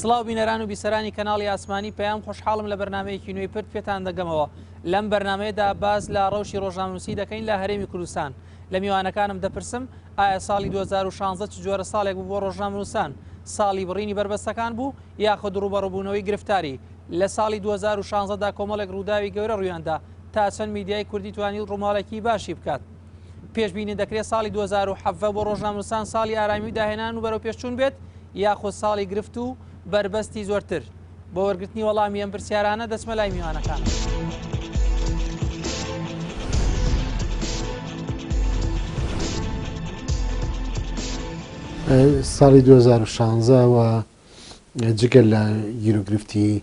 سڵاو بینەران و بیسەرانی کەناڵی ئاسمانی پەیام، خۆشحاڵم لە بەرنامەیەکی نوێی پرد پێتان دەگەمەوە. لەم بەرنامەیەدا باس لە ڕەوشی ڕۆژنامەنووسی دەکەین لە هەرێمی کوردستان. لە میوانەکانم دەپرسم ئایا ساڵی 2016 چ جۆرە ساڵێک بوو بۆ ڕۆژنامەنووسان؟ ساڵی بڕینی بەربەستەکان بوو یاخود ڕووبەڕووبوونەوەی گرفتاری؟ لە ساڵی 2016 دا کۆمەڵێک ڕووداوی گەورە ڕوویاندا، تا چەند میدیای کوردی توانی ڕووماڵێکی باشی بکات؟ پێشبینی دەکرێت ساڵی 2017 بۆ ڕۆژنامەنووسان ساڵی ئارامی و داهێنان و بەرەوپێشچوون بێت یاخود ساڵی گرفت و بەربەستی زۆرتر؟ بۆ وەرگرتنی وەڵامی ئەم پرسیارانە دەچمە لای میوانەکانم. ساڵی 2016 و جگە لە گیروگرفتی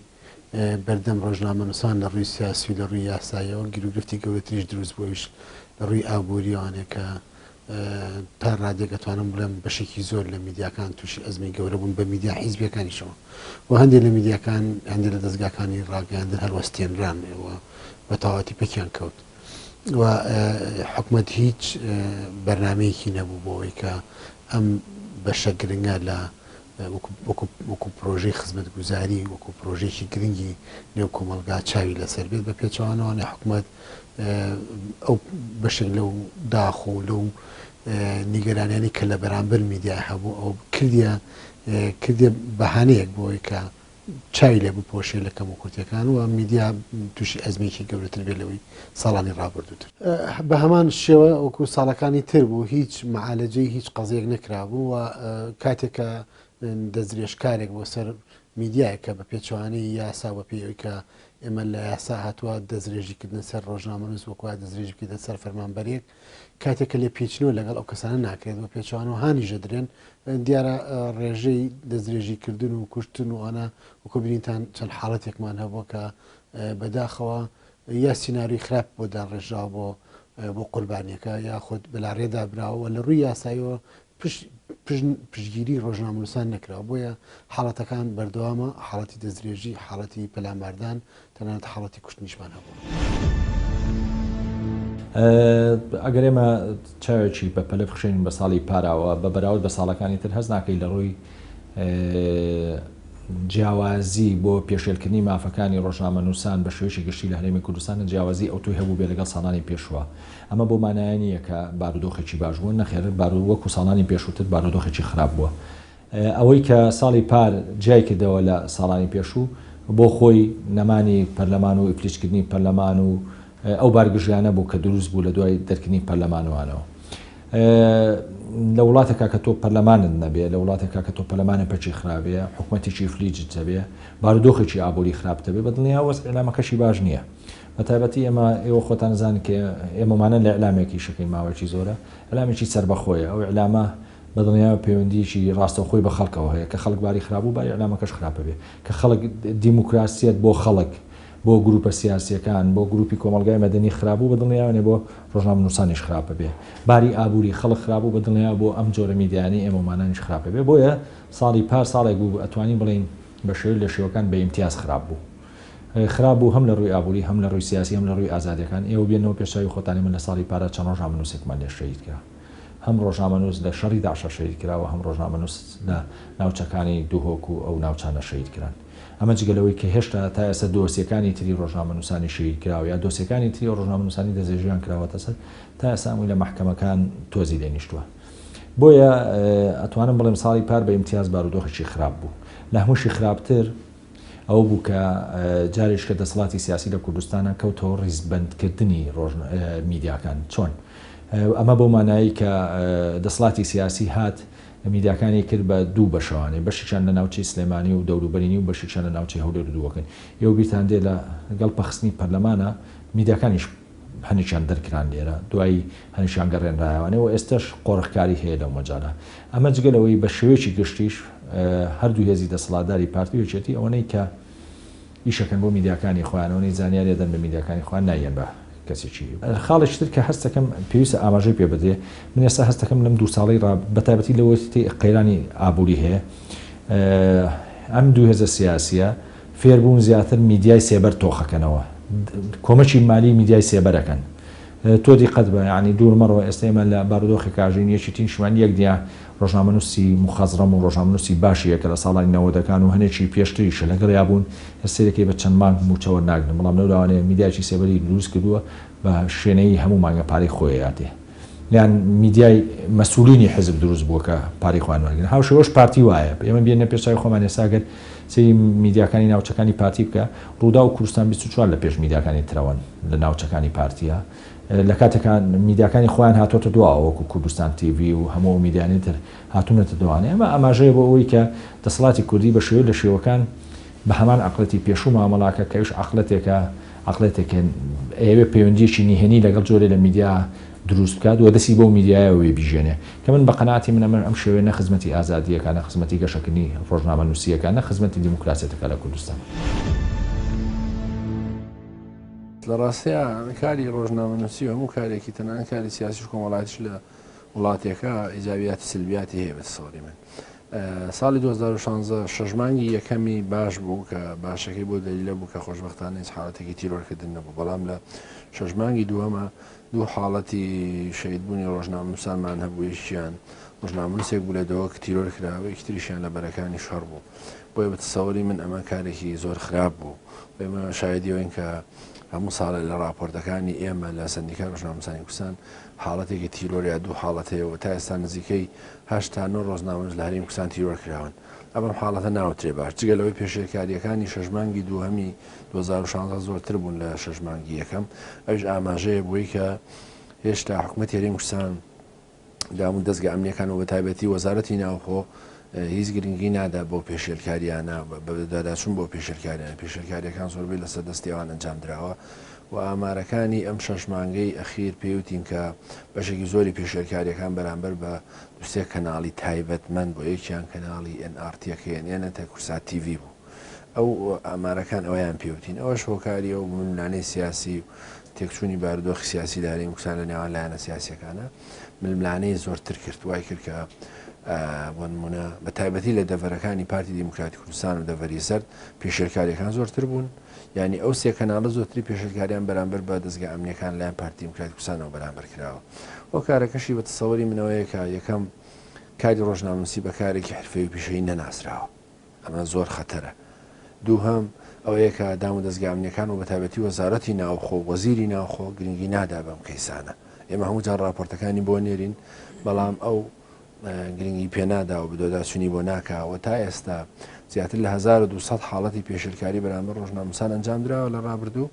بەردەم ڕۆژنامەنووسان لە ڕووی سیاسی و لە ڕووی یاساییەوە گیروگرفتی گەورەتریش دروست بوو ئەویش لە ڕووی ئابووریەوانێ کە تا ڕادێک ئەتوانم بڵێم بەشێکی زۆر لە میدیاکان تووشی ئەزمەی گەورە بوون بە میدیا حیزبیەکانیشەوە و هەندێک لە میدیاکان هەندێک لە دەزگاکانی ڕاگەیاندن هەر وەستێنران و بە تەواوەتی پەکیان کەوت و حکومەت هیچ بەرنامەیەکی نەبوو بۆ ئەوەی کە ئەم بەشە گرنگە لە وەکو پرۆژەی خزمەتگوزاری، وەکو پرۆژەیەکی گرنگی نێو کۆمەڵگا چاوی لەسەر بێت، بە پێچەوانەوە حکومەت ئەو بەشێک لەو داخ و لەو نیگەرانیانەی کە لە بەرامبەر میدیا هەبوو ئەو کردیە کردیە بەهانەیەک بۆ ئەوەی کە چاوی لێ بپۆشێ لە کەموکورتیەکان و میدیا تووشی ئەزمەیەکی گەورەتر بێت لەوەی ساڵانی ڕابردووتر. بە هەمان شێوە وەکو ساڵەکانی تر بوو هیچ معالەجەی هیچ قەزیەک نەکرابوو و کاتێک کە دەستدرێژکارێک بۆ سەر میدیایەک کە بە پێچەوانەی یاسا و بەپێی ئەوەی کە ئێمە لە یاسا هاتووە دەستدرێژی کردنە سەر ڕۆژنامەنووس وەکو وایە دەستدرێژی بکەیتە سەر فەرمانبەرێک کاتێک کە لێپێچینەوە لەگەڵ ئەو کەسانە ناکرێت بە پێچەوانەوە هانیش دەدرێن دیارە ڕێژەی دەستدرێژی کردن و کوشتن و ئەوانە وەکو بینیتان چەند حاڵەتێکمان هەبووە کە بەداخەوە یا سیناریۆی خراپ بۆ داڕێژراوە بۆ بۆ قوربانیەکە یاخود بەلاڕێدا براوە و لە ڕووی یاساییەوە پشتگیری ڕۆژنامەنووسان نەکراوە، بۆیە حاڵەتەکان بەردەوامە، حاڵەتی دەستدرێژی، حاڵەتی پەلاماردان، تەنانەت حاڵەتی کوشتنیشمان هەبووە. ئەگەر ئێمە چاوێکی بە پەلە بخشێنین بە ساڵی پاراوە بە بەراورد بە ساڵەکانی تر هەست ناکەی لە ڕووی جیاوازی بۆ پێشێلکردنی مافەکانی ڕۆژنامەنووسان بە شێوەیەکی گشتی لە هەرێمی کوردستان جیاوازی ئەوتۆی هەبووبێ لەگەڵ ساڵانی پێشووە. ئەمە بەو مانایە نییە کە بارودۆخێکی باش بووە، نەخێر بارو وەکو ساڵانی پێشووتر بارودۆخێکی خراپ بووە. ئەوەی کە ساڵی پار جیای کردەوە لە ساڵانی پێشوو، بۆ خۆی نەمانی پەرلەمان و ئیفلیجکردنی پەرلەمان و ئەو بارگژیانە بوو کە دروست بوو لە دوای دەرکردنی پەرلەمانوانەوە. لە وڵاتێکا کە تۆ پەرلەمانت نەبێ، لە وڵاتێکا کە تۆ پەرلەمانت پەکی خرابێ، حکومەتێکی ئیفلیجت هەبێ، بارودۆخێکی ئابووری خراپت هەبێ، بە دڵنیایەوە وەزعی ئیعلامەکەشی باش نییە. بە تایبەتی ئێمە، ئێوە خۆتان ئەزانن کە ئێمەمانە لە ئیعلامێک ئیشەکەین ماوەیەکی زۆرە، ئیعلامێکی سەربەخۆیە، ئەو ئیعلامە بە دڵنیایەوە پەیوەندییەکی ڕاستەوخۆی بە خەڵکەوە هەیە، کە خەڵک باری خراپ بوو باری ئیعلامەکەش خراپ ئەبێ، کە خەڵک دیموکراسیەت بۆ خەڵک، بۆ گروپە سیاسییەکان، بۆ گروپی کۆمەڵگای مەدەنی خراپ بوو بە دڵنیایەوە بۆ ڕۆژنامەنووسانیش خراپ ئەبێ، باری ئابووری خەڵک خراپ بوو بە دڵنیایەوە بۆ ئەم جۆرە میدیایانەی ئێمەمانانیش خراپ ئەبێ، بۆیە ساڵی پار ساڵێک بوو ئەتوانین بڵێین بە شێوەیەک لە شێوەکان بە ئیمتیاز خراپ بوو. خراپ بوو هەم لە ڕووی ئابووری هەم لە ڕووی سیاسی هەم لە ڕووی ئازادیەکان، ئێوە بێنەوە پێش چاوی خۆتان ئێمە لە ساڵی پارا چەند ڕۆژنامەنووسێکمان لێ شەهید کرا هەم ڕۆژنامەنووس لە شەڕی داعشا شەهید کرا و هەم ڕۆژنامەنووس لە ناوچەکانی دهۆک و ئەو ناوچانە شەهید کران ئەمە جگە لەوەی کە هێشتا تا ئێستا دۆسیەکانی تری ڕۆژنامەنووسانی شەهید کراو یا دۆسیەکانی تری ڕۆژنامەنووسانی دەستدرێژیان کراوەتە سەر تا ئێستا هەمووی لە مەحکەمەکان تۆزی لێ نیشتووە بۆیە ئەتوانم بڵێم ساڵی پار بە ئیمتیاز بارودۆخێکی خراپ بوو لە هەمووشی خراپتر ئەوە بوو کە جارێکیش کە دەسەڵاتی سیاسی لە کوردستانا کەوتەوە ڕیزبەندکردنی میدیاکان. چۆن؟ ئەمە بەو مانایەی کە دەسەڵاتی سیاسی هات میدیاکانی کرد بە دوو بەشەوانێ، بەشێکیان لە ناوچەی سلێمانی و دەوروبەرینی و بەشێکیان لە ناوچەی هەولێر و دووەکن. ئێوە بیرتان دێ لە گەڵ پەخستنی پەرلەمانا میدیاکانیش هەنێکیان دەرکران لێرە، دوایی هەنێکیان گەڕێنرایەوانێ و ئێستەش قۆرخکاری هەیە لەو مەجالە. ئەمە جگە لەوەی بە شێوەیەکی گشتیش هەردوو هێزی دەسەڵاتداری پارتی و یەکێتی ئەوەنەی کە ئیشەکەن بۆ میدیاکانی خۆیان ئەوەنەی زانیاری ئەدەن بە میدیاکانی خۆیان نایەن بە کەسێکی. خاڵێکی تر کە هەستەکەم پێویستە ئاماژەی پێ بدرێ، من ئێستا هەستەکەم لەم دوو ساڵەی ڕا بە تایبەتی لەوەتی قەیرانی ئابووری هەیە ئەم دوو هێزە سیاسیە فێربوون زیاتر میدیای سێبەر تۆخەکەنەوە کۆمەکی مالی میدیای سێبەرەکەن. تۆ دیقەت بە یانی دوور مەڕۆ ئێستا ئێمە لە بارودۆخێکا ژین یەکێتی نیشتمانی یەک دیا ڕۆژنامەنووسی موخەزڕەم و ڕۆژنامەنووسی باشی هەیە کە لە ساڵانی نەوەدەکان و هەنێکی پێشتریش لەگەڵیا بوون سەیرەکەی بە چەند مانگ مووچە وەرناگرن بەڵام لەولاوانەیە میدیایەکی سێبەری دروست کردووە بە شوێنەیی هەموو مانگە پارەی خۆی ئەیاتێ یان میدیای مەسولینی حزب دروست بووە کە پارەی خۆیان وەرگرن هاوشێوەش پارتی وایە ئێمە بێنە پێش چاوی خۆمان ئێستا گەر سەیری میدیاکانی ناوچەکانی پارتی بکە ڕووداو و کوردستان 24 لە پێش میدیاکانی ترەوەن لە ناوچەکانی پارتیە لە کاتێکا میدیاکانی خۆیان هاتۆتە دواوە وەکو کوردستان تیڤی و هەموو ئەو میدیانەی تر هاتوونەتە دوانێ ئەمە ئاماژەیە بۆ ئەوەی کە دەسەڵاتی کوردی بە شێوەی لە شێوەکان بە هەمان عەقڵێتی پێشوو مامەڵاکە کە ئەویش عەقڵێتێکە عەقڵێتێکە ئەیەوێ پەیوەندییەکی نهێنی لەگەڵ جۆرێ لە میدیا دروست بکات و دەستی بەو میدیایەوە وێ بیژێنێ کە من بە قەناعەتی من ئەمە ئەم شێوەیە نە خزمەتی ئازادییەکە نە خزمەتی گەشەکردنی ڕۆژنامەنووسییەکە نە خزمەتی دیموکراسیەتەکە لە کوردستان. لە ڕاستیا کاری ڕۆژنامەنووسی و هەموو کارێکی تەنانەت کاری سیاسیش و کۆمەڵایەتیش لە وڵاتێکە ئیجابیاتی سلبیاتی هەیە بە تەسەوری من ساڵی 2016 شەش مانگی یەکەمی باش بوو کە باشەکەی بۆ دەلیلە بوو کە خۆشببختانە هیچ حاڵەتێکی تیرۆرکردن نەبوو بەڵام لە شەش مانگی دووەمە دوو حاڵەتی شەهیدبوونی ڕۆژنامەنووسانمان هەبوو یەکیان ڕۆژنامەنووسێک بوو لە دهۆک تیرۆر کرا و یەکی تریشیان لە بەرەکانی شەڕ بوو بۆیە بە تەسەوری من ئەمە کارێکی زۆر خراپ بوو ئێمە شایدی ئەوین کە هەموو ساڵێ لە ڕاپۆرتەکانی ئێمە لە سەندیکای ڕۆژنامەنووسانی کوردستان حاڵەتێکی تیرۆر یا دوو حاڵەت هەیە و تا ئێستا نزیکەی هەشت تا نۆ ڕۆژنامەنووس لە هەرێمی کوردستان تیرۆر کراون. ئەم حاڵەتە ناوترێ باش. جگە لەوەی پێشێلکارییەکانی شەش مانگی دووهەمی 2016 زۆرتر بوون لە شەش مانگی یەکەم، ئەویش ئاماژەیە بۆی کە هێشتا حکومەتی هەرێمی کوردستان دام و دەزگا ئەمنییەکان و بەتایبەتی وەزارەتی ناوخۆ هیچ گرنگی نادا بەو پێشێلکارییانە، بەدواداچوون بۆ پێشێلکارییانە، پێشێلکارییەکان زۆربەی لەسەر دەستی ئەوان ئەنجامدراوە و ئامارەکانی ئەم شەش مانگەی ئەخیر پێیوتین کە بەشێکی زۆری پێشێلکارییەکان بەرامبەر بە دوو سێ کەناڵی تایبەتمەند بۆ یەکیان کەناڵی ئێن ئاڕ تیەکەی ئێن ئێن تە کورسات تیڤی بوو ئەو ئامارەکان ئەوەیان پێوتین ئەوەش هۆکاری ئەو ململانێی سیاسی و تێکچوونی بارودۆخی سیاسی لە هەرێمی کوردستان لە نێوان لایەنە سیاسیەکانە ململانێی زۆرتر کرد وای کرد کە بۆ نمونە بە تایبەتی لە دەڤەرەکانی پارتی دیموکراتی کوردستان و دەڤەری زەرد پێشێلکاریەکان زۆرتر بوون یانی ئەو سێ کەناڵە زۆرتری پێشێلکاریان بەرامبەر بە دەزگا ئەمنیەکان لایەن پارتی دیموکراتی کوردستانەوە بەرامبەر کراوە هۆکارەکەشی بە تەسەوری منەوەیە کە یەکەم کاری ڕۆژنامەنووسی بە کارێکی حرفەیی و پیشەیی نەناسراوە ئەمە زۆر خەتەرە دووهەم ئەوەیە کە دام و دەزگا ئەمنیەکان و بەتایبەتی وەزارەتی ناوخۆ و وەزیری ناوخۆ گرنگی نادا بەم کەیسانە ئێمە هەموو جار ڕاپۆرتەکانی بۆ نێرین بەڵام ئەو گرنگی پێنادا و بدۆداچونی بۆ ناکا و تا ئێستا زیاتر لە 1200 حاڵەتی پێشێلکاری بەرامبەر ڕۆژنامەنووسان ئەنجام دراوە لە ڕابردوو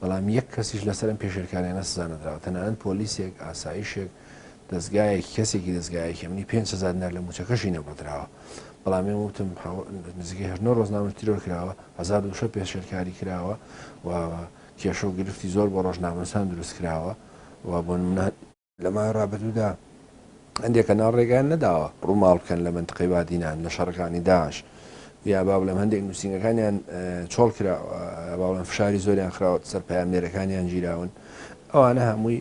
بەڵام یەک کەسیش لەسەر ئەم پێشێلکاریانە سزا نەدراوە تەنانەت پۆلیسێک ئاسایشێک دەزگایەک کەسێکی دەزگایەکی ئەمنی 5000 دینار لە مووچەکەشی نەبڕدراوە بەڵام ئێمە وتم نزیکەی هەشت نۆ ڕۆژنامەنووس تیرۆر کراوە 1200 پێشێلکاری کراوە و کێشە و گرفتی زۆر بۆ ڕۆژنامەنووسان دروست کراوە و بۆ نمونە لە ماوەی ڕابردوودا هەندێک کەناڵ ڕێگایان نەداوە ڕووماڵ بکەن لە مەنتقەی بادینان لە شەڕەکانی داعش یا با بڵێم هەندێک نووسینگەکانیان چۆڵ کراوە با بڵێم فشاری زۆریان خراوەتە سەر پەیامنێرەکانیان گیراون ئەوانە هەمووی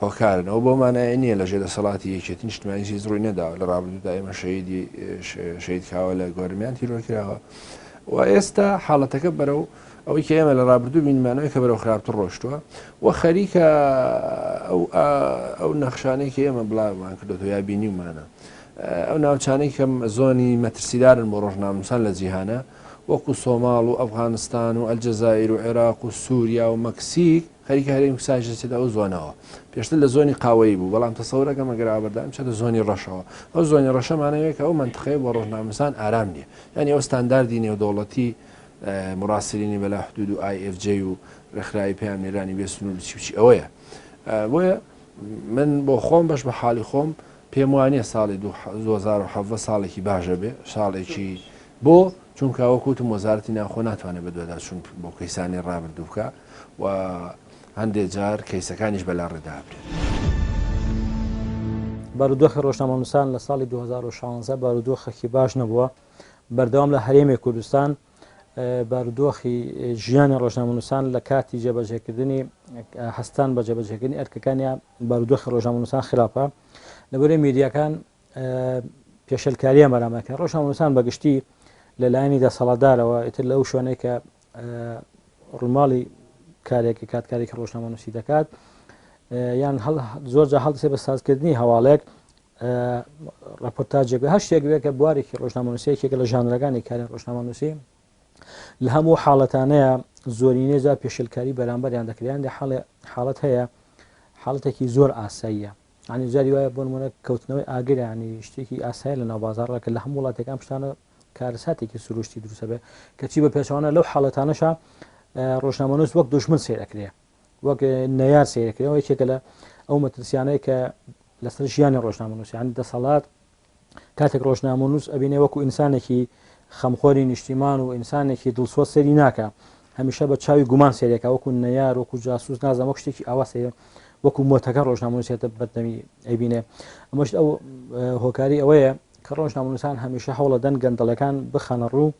هۆکارن ئەوە بەو مانایە نییە لە ژێر دەسەڵاتی یەکێتی نیشتمانی هیچ ڕووی نەداوە لە ڕابردوودا ئێمە شەهیدی شەهید کاوە لە گۆرمیان تیرۆر کراوە و ئێستا حاڵەتەکە بەرەو ئەوەی کە ئێمە لە ڕابردوو بینیمانەوەی کە بەرەو خراپتر ڕۆشتووە و خەریکە ئەو ئەو نەخشانەی کە ئێمە بڵاومان کردوەوە یا بینیومانە ئەو ناوچانەی کە زۆنی مەترسیدارن بۆ ڕۆژنامەنووسان لە جیهانە وەکو سۆماڵ و ئەفغانستان و ئەلجەزایر و عێراق و سووریا و مەکسیک خەریکە هەرێمی کوردستانیش دەچێتە ئەو زۆنەوە. پێشتر لە زۆنی قاوەیی بوو، بەڵام تەسەورەکەم ئەگەر ئاوەبەردان بچێتە زۆنی ڕەشەوە. ئەو زۆنی ڕەشە مانای ئەوەیە کە ئەو مەنتقەیە بۆ ڕۆژنامەنووسان ئارام نییە. یانی ئەو ستانداردی نێودەوڵەتی مراسلینی بلا حدود و IFJ و ڕێکخراوی پەیامنێرانی بێ سنوور و چی و چی ئەوەیە. بۆیە من بۆ خۆم بەش بە حاڵی خۆم پێم وانییە ساڵی 2017 ساڵێکی باش ئەبێ، ساڵێکی بۆ؟ چونکە وەک وتم وەزارەتی ناوخۆ ناتوانێت بەدواداچوون بۆ کەیسانی ڕابردوو بکا و هەندێ جار کەیسەکانیش بەلاڕێدا ئەبرێن. بارودۆخی ڕۆژنامەنووسان لە ساڵی 2016 بارودۆخێکی باش نەبووە، بەردەوام لە هەرێمی کوردستان بارودۆخی ژیانی ڕۆژنامەنووسان لە کاتی جێبەجێکردنی هەستان بە جێبەجێکردنی ئەرکەکانیان بارودۆخی ڕۆژنامەنووسان خراپە لەبەرەی میدیاکان پێشلکاریان بەرامبەر کرا ڕۆژنامەنووسان بەگشتی لە لایەنی دەسەڵاتدارەوە ئیتر لەو شوێنەی کە ڕووماڵی کارێکی کات کارێکی ڕۆژنامەنووسی دەکات. یان زۆر جا هەڵدەسێ بە سازکردنی هەواڵێک ڕاپۆرتاجێک بێ هەر شتێک بێ کە بوارێکی ڕۆژنامەنووسی یەکێکە لە ژانرەکانی کاری ڕۆژنامەنووسی لە هەموو حاڵەتانەیە زۆرینەی جار پێشلکاری بەرامبەریان دەکرێن لە حاڵێ حاڵەت هەیە حاڵەتێکی زۆر ئاساییە ینی جاری وایە بۆ نمونە کەوتنەوەی ئاگر ینی شتێکی ئاسایی لە ناو بازاڕە کە لە هەموو وڵاتەکان شتانە کارەساتێکی سروشتی دروستە بێ کەچی بە پێچوانە لەو حاڵەتانەشە ڕۆژنامەنووس وەک دوژمن سێرەکرێ وەک نەیار سەیرەکرێەوە یەکێکە لە ئەو مەترسیانەی کە لەسەر ژیانی ڕۆژنامەنووس یانی دەسەڵات کاتێک ڕۆژنامەنووس ئەبینێ وەکو ئینسانێکی خەمخۆری نیشتیمان و ئینسانێکی دڵسۆز سەیری ناکە هەمیشە بە چاوی گومان سەیرێکە وەکو نەیار وەکو جاسوس نازانم وەک شتێکی ئاوا سەیر وەکو مۆتەکە ڕۆژنامەنووسێتە بەردەمی ئەیبینێ ئەمەش ئەو هۆکاری ئەوەیە کە ڕۆژنامەنووسان هەمیشە هەوڵەدەن گەندەڵەکان بخەنە ڕوو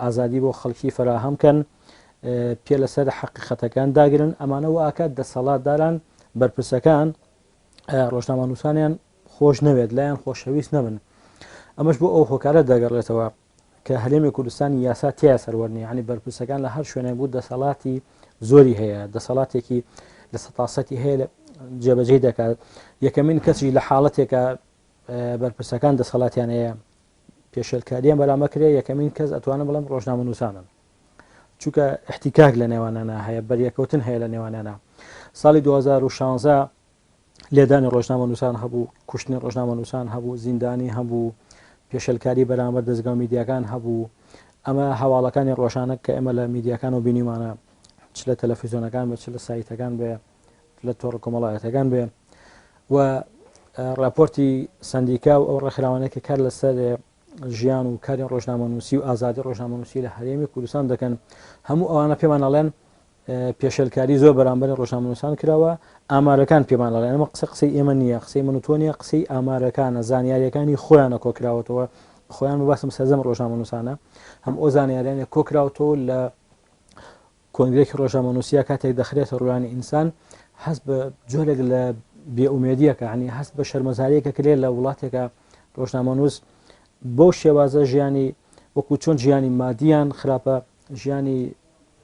ئازادی بۆ خەڵکی فەراهەم کەن، پێ لەسەر حەقیقەتەکان داگرن، ئەمانە وئاکات دەسەڵاتداران بەرپرسەکان ڕۆژنامەنووسانیان خۆش نەوێت لایەن خۆشەویست نەبن ئەمەش بۆ ئەو هۆکارە دەگەڕێتەوە کە هەرێمی کوردستان یاسا تیا سەروەر نیە ینی بەرپرسەکان لە هەر شوێنێک بوو دەسەڵاتی زۆری هەیە دەسەڵاتێکی لە سەتاسەتی هەیە جێبەجێ دەکات یەکەمین کەسی لە حاڵەتێکە بەرپرسەکان دەسەڵاتیان هەیە پێشێلکاریان بەرامبەر کرێ یەکەمین کەس ئەتوانم بڵێم ڕۆژنامەنووسانن چونکە احتیکاک لە نێوانانە هەیە بەریەکەوتن هەیە لە نێوانانە ساڵی 2016 لێدانی ڕۆژنامەنووسان هەبوو کوشتنی ڕۆژنامەنووسان هەبوو زیندانی هەبوو پێشلکاری بەرامبەر دەزگا و میدیاکان هەبوو ئەمە هەواڵەکانی ڕۆژانە کە ئێمە لە میدیاکان و بینیمانە چ لە تەلەفیزیۆنەکان بە چ لە سایتەکان بێ لە تۆڕە کۆمەڵایەتەکان بێ و راپۆرتی سندیکا و ئەو ڕێکخراوانەی کە کار لەسەر ژیان و کاری ڕۆژنامەنووسی و ئازادی ڕۆژنامەنووسی لە هەرێمی کوردستان دەکەن هەموو ئەوانە پێمان ئەڵێن پێشێلکاری زۆر بەرامبەری ڕۆژنامەنووسان کراوە ئامارەکان پێمان ئەڵێن ئەمە قسە قسەی ئێمە نییە قسەی من و تۆ نییە قسەی ئامارەکانە زانیاریەکانی خۆیانە کۆکراوەتەوە خۆیان باسم سەرجەم ڕۆژنامەنووسانە هەم ئەو زانیاریانە کۆکراوەتەوە لە کۆنگرەیەکی ڕۆژنامەنووسیە کاتێک دەخرێتە ڕوویانی ئینسان هەست بە جۆرێک لە بێئومێدیەکە عنی هەست بە شەرمەزاریەکە کرێت لە وڵاتێکە ڕۆژنامەنووس بەو شێوازە ژیانی وەکو چۆن ژیانی مادیان خراپە ژیانی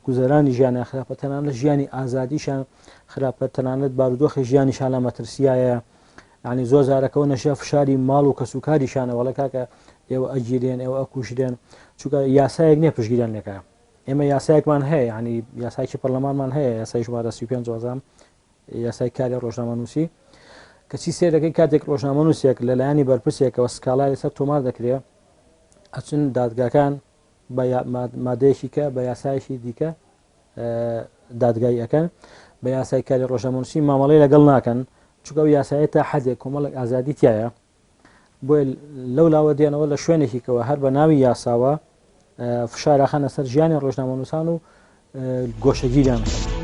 گوزەرانی ژیانیان خراپە تەنانەت ژیانی ئازادیشان خراپە تەنانەت بارودۆخی ژیانیشان لە مەترسیایە ینی زۆر جارەکەەوە نەشە فشاری ماڵ و کەسوکاریشانە وەڵە کاکە ئێوە ئەگیرێن ئێوە ئەکوژرێن چونکە یاسایەک نییە پشگیریان لەکە ئێمە یاسایەکمان هەیە یعنی یاسایکی پەرلەمانمان هەیە یاسای ژمارە 35 وازام یاسای کاری ڕۆژنامەنووسی کەچی سێرەکەی کاتێک ڕۆژنامەنووسێک لەلایەنی بەرپرسێکەوە سکاڵای لەسەر تۆمار دەکرێت ئەچن دادگاکان بە مادەیەکی کە بە یاسایەکی دیکە دادگایی ئەەکەن بە یاسای کاری ڕۆژنامەنووسی مامەڵی لەگەڵ ناکەن چونکە ئەو یاسایە تا حەدێک کۆمەڵێک ئازادی تایە بۆیە لەو لاوە دێنەوە لە شوێنێکی کەوە هەر بە ناوی یاساوە فشار ئەخەنە سەر ژیانی ڕۆژنامەنووسان و گۆشەگیریان بکەن.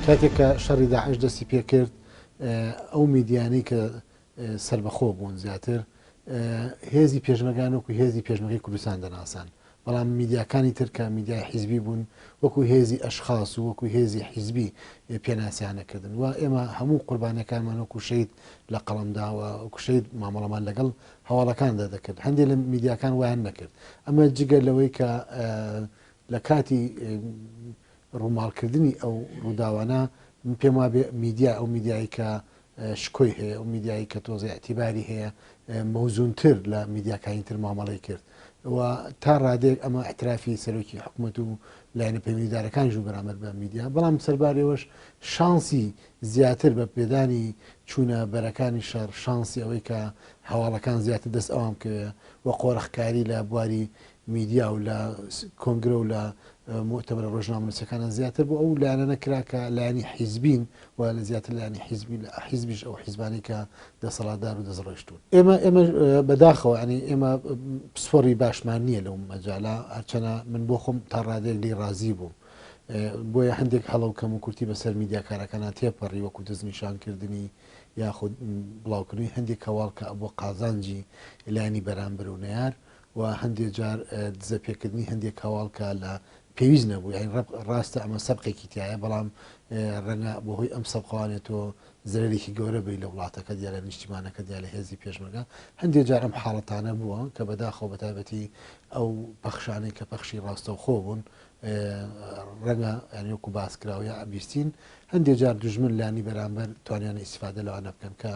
کاتێک کە شەڕی داعش دەستی پێکرد ئەو میدیانەی کە سەربەخۆ بوون زیاتر هێزی پێشمەگان وەکو هێزی پێشمەگەی کوردستان دەناسان بەڵام میدیاکانی تر کە میدیای حیزبی بوون وەکو هێزی ئەشخاص و وەکو هێزی حیزبی پێناسیان نەکردن و ئێمە هەموو قوربانەکانمان وەکو شەید لە قەڵەمداوە وەکو شەید مامەڵەمان لەگەڵ هەواڵەکاندا دەکرد هەندێک لە میدیاکان وایان نەکرد ئەمە جگە لەوەی کە لە کاتی ڕووماڵکردنی ئەو ڕووداوانە من پێم وابێ میدیا ئەو میدیایی کە شکۆی هەیە ئەو میدیایی کە تۆزێ ئیعتیباری هەیە مەوزونتر لە میدیاکانی تر مامەڵەی کرد و تا ڕادەیەک ئەمە ئیعترافی سەرۆکی حکومەت و لایەنە پەیوەندیدارەکانیش بوو بەرامبەر بە میدیا بەڵام سەربارەوەش شانسی زیاتر بە پێدانی چوونە بەرەکانی شەڕ شانسی ئەوەی کە هەواڵەکان زیاتر دەست ئەوان بکەوێ و قۆرخکاری لە بواری میدیا و لە کۆنگرە و لە موئتەمەرە ڕۆژنامەنووسەکانە زیاتر بۆ ئەو لایەنانە کرا کە لایەنی حیزبین و لە زیاتر لایەنی حیزبی لە حیزبیش ئەو حیزبانەی کە دەسەڵاتدار و دەستڕۆیشتوون. ئێمە ئێمە بەداخەوە یانی ئێمە پسپۆڕی باشمان نییە لەو مەجالە هەرچەنە من بۆ خۆم تا ڕادەیەک لێی ڕازی بووم بۆیە هەندێک هەڵە و کەموکورتی بەسەر میدیاکارەکانا تێپەڕی وەکو دەستنیشانکردنی یاخود بڵاوکردنەوەی هەندێک هەواڵ کە بۆ قازانجی لایەنی بەرامبەر و نەیار و هەندێ جار دزە پێکردنی هەندێک هەواڵ کە لە پێویست نەبوو یانی ڕاستە ئەمە سەبقێکی تایە بەڵام ڕەنگە بەهۆی ئەم سەبقەوانێت تۆ زەرەرێکی گەورە بەی لە وڵاتەکەت یا لە نیشتیمانەکەت یا لە هێزی پێشمەرگە. هەندێ جار ئەم حاڵەتانە بووە کە بەداخەوە بەتایبەتی ئەو پەخشانەی کە پەخشی ڕاستەوخۆ بوون ڕەنگە یانی وەکو باس کراوە یا ئەبیستین هەندێ جار دوژمن لانی بەرامبەر توانیانە ئیسفادە لەوانە بکەن کە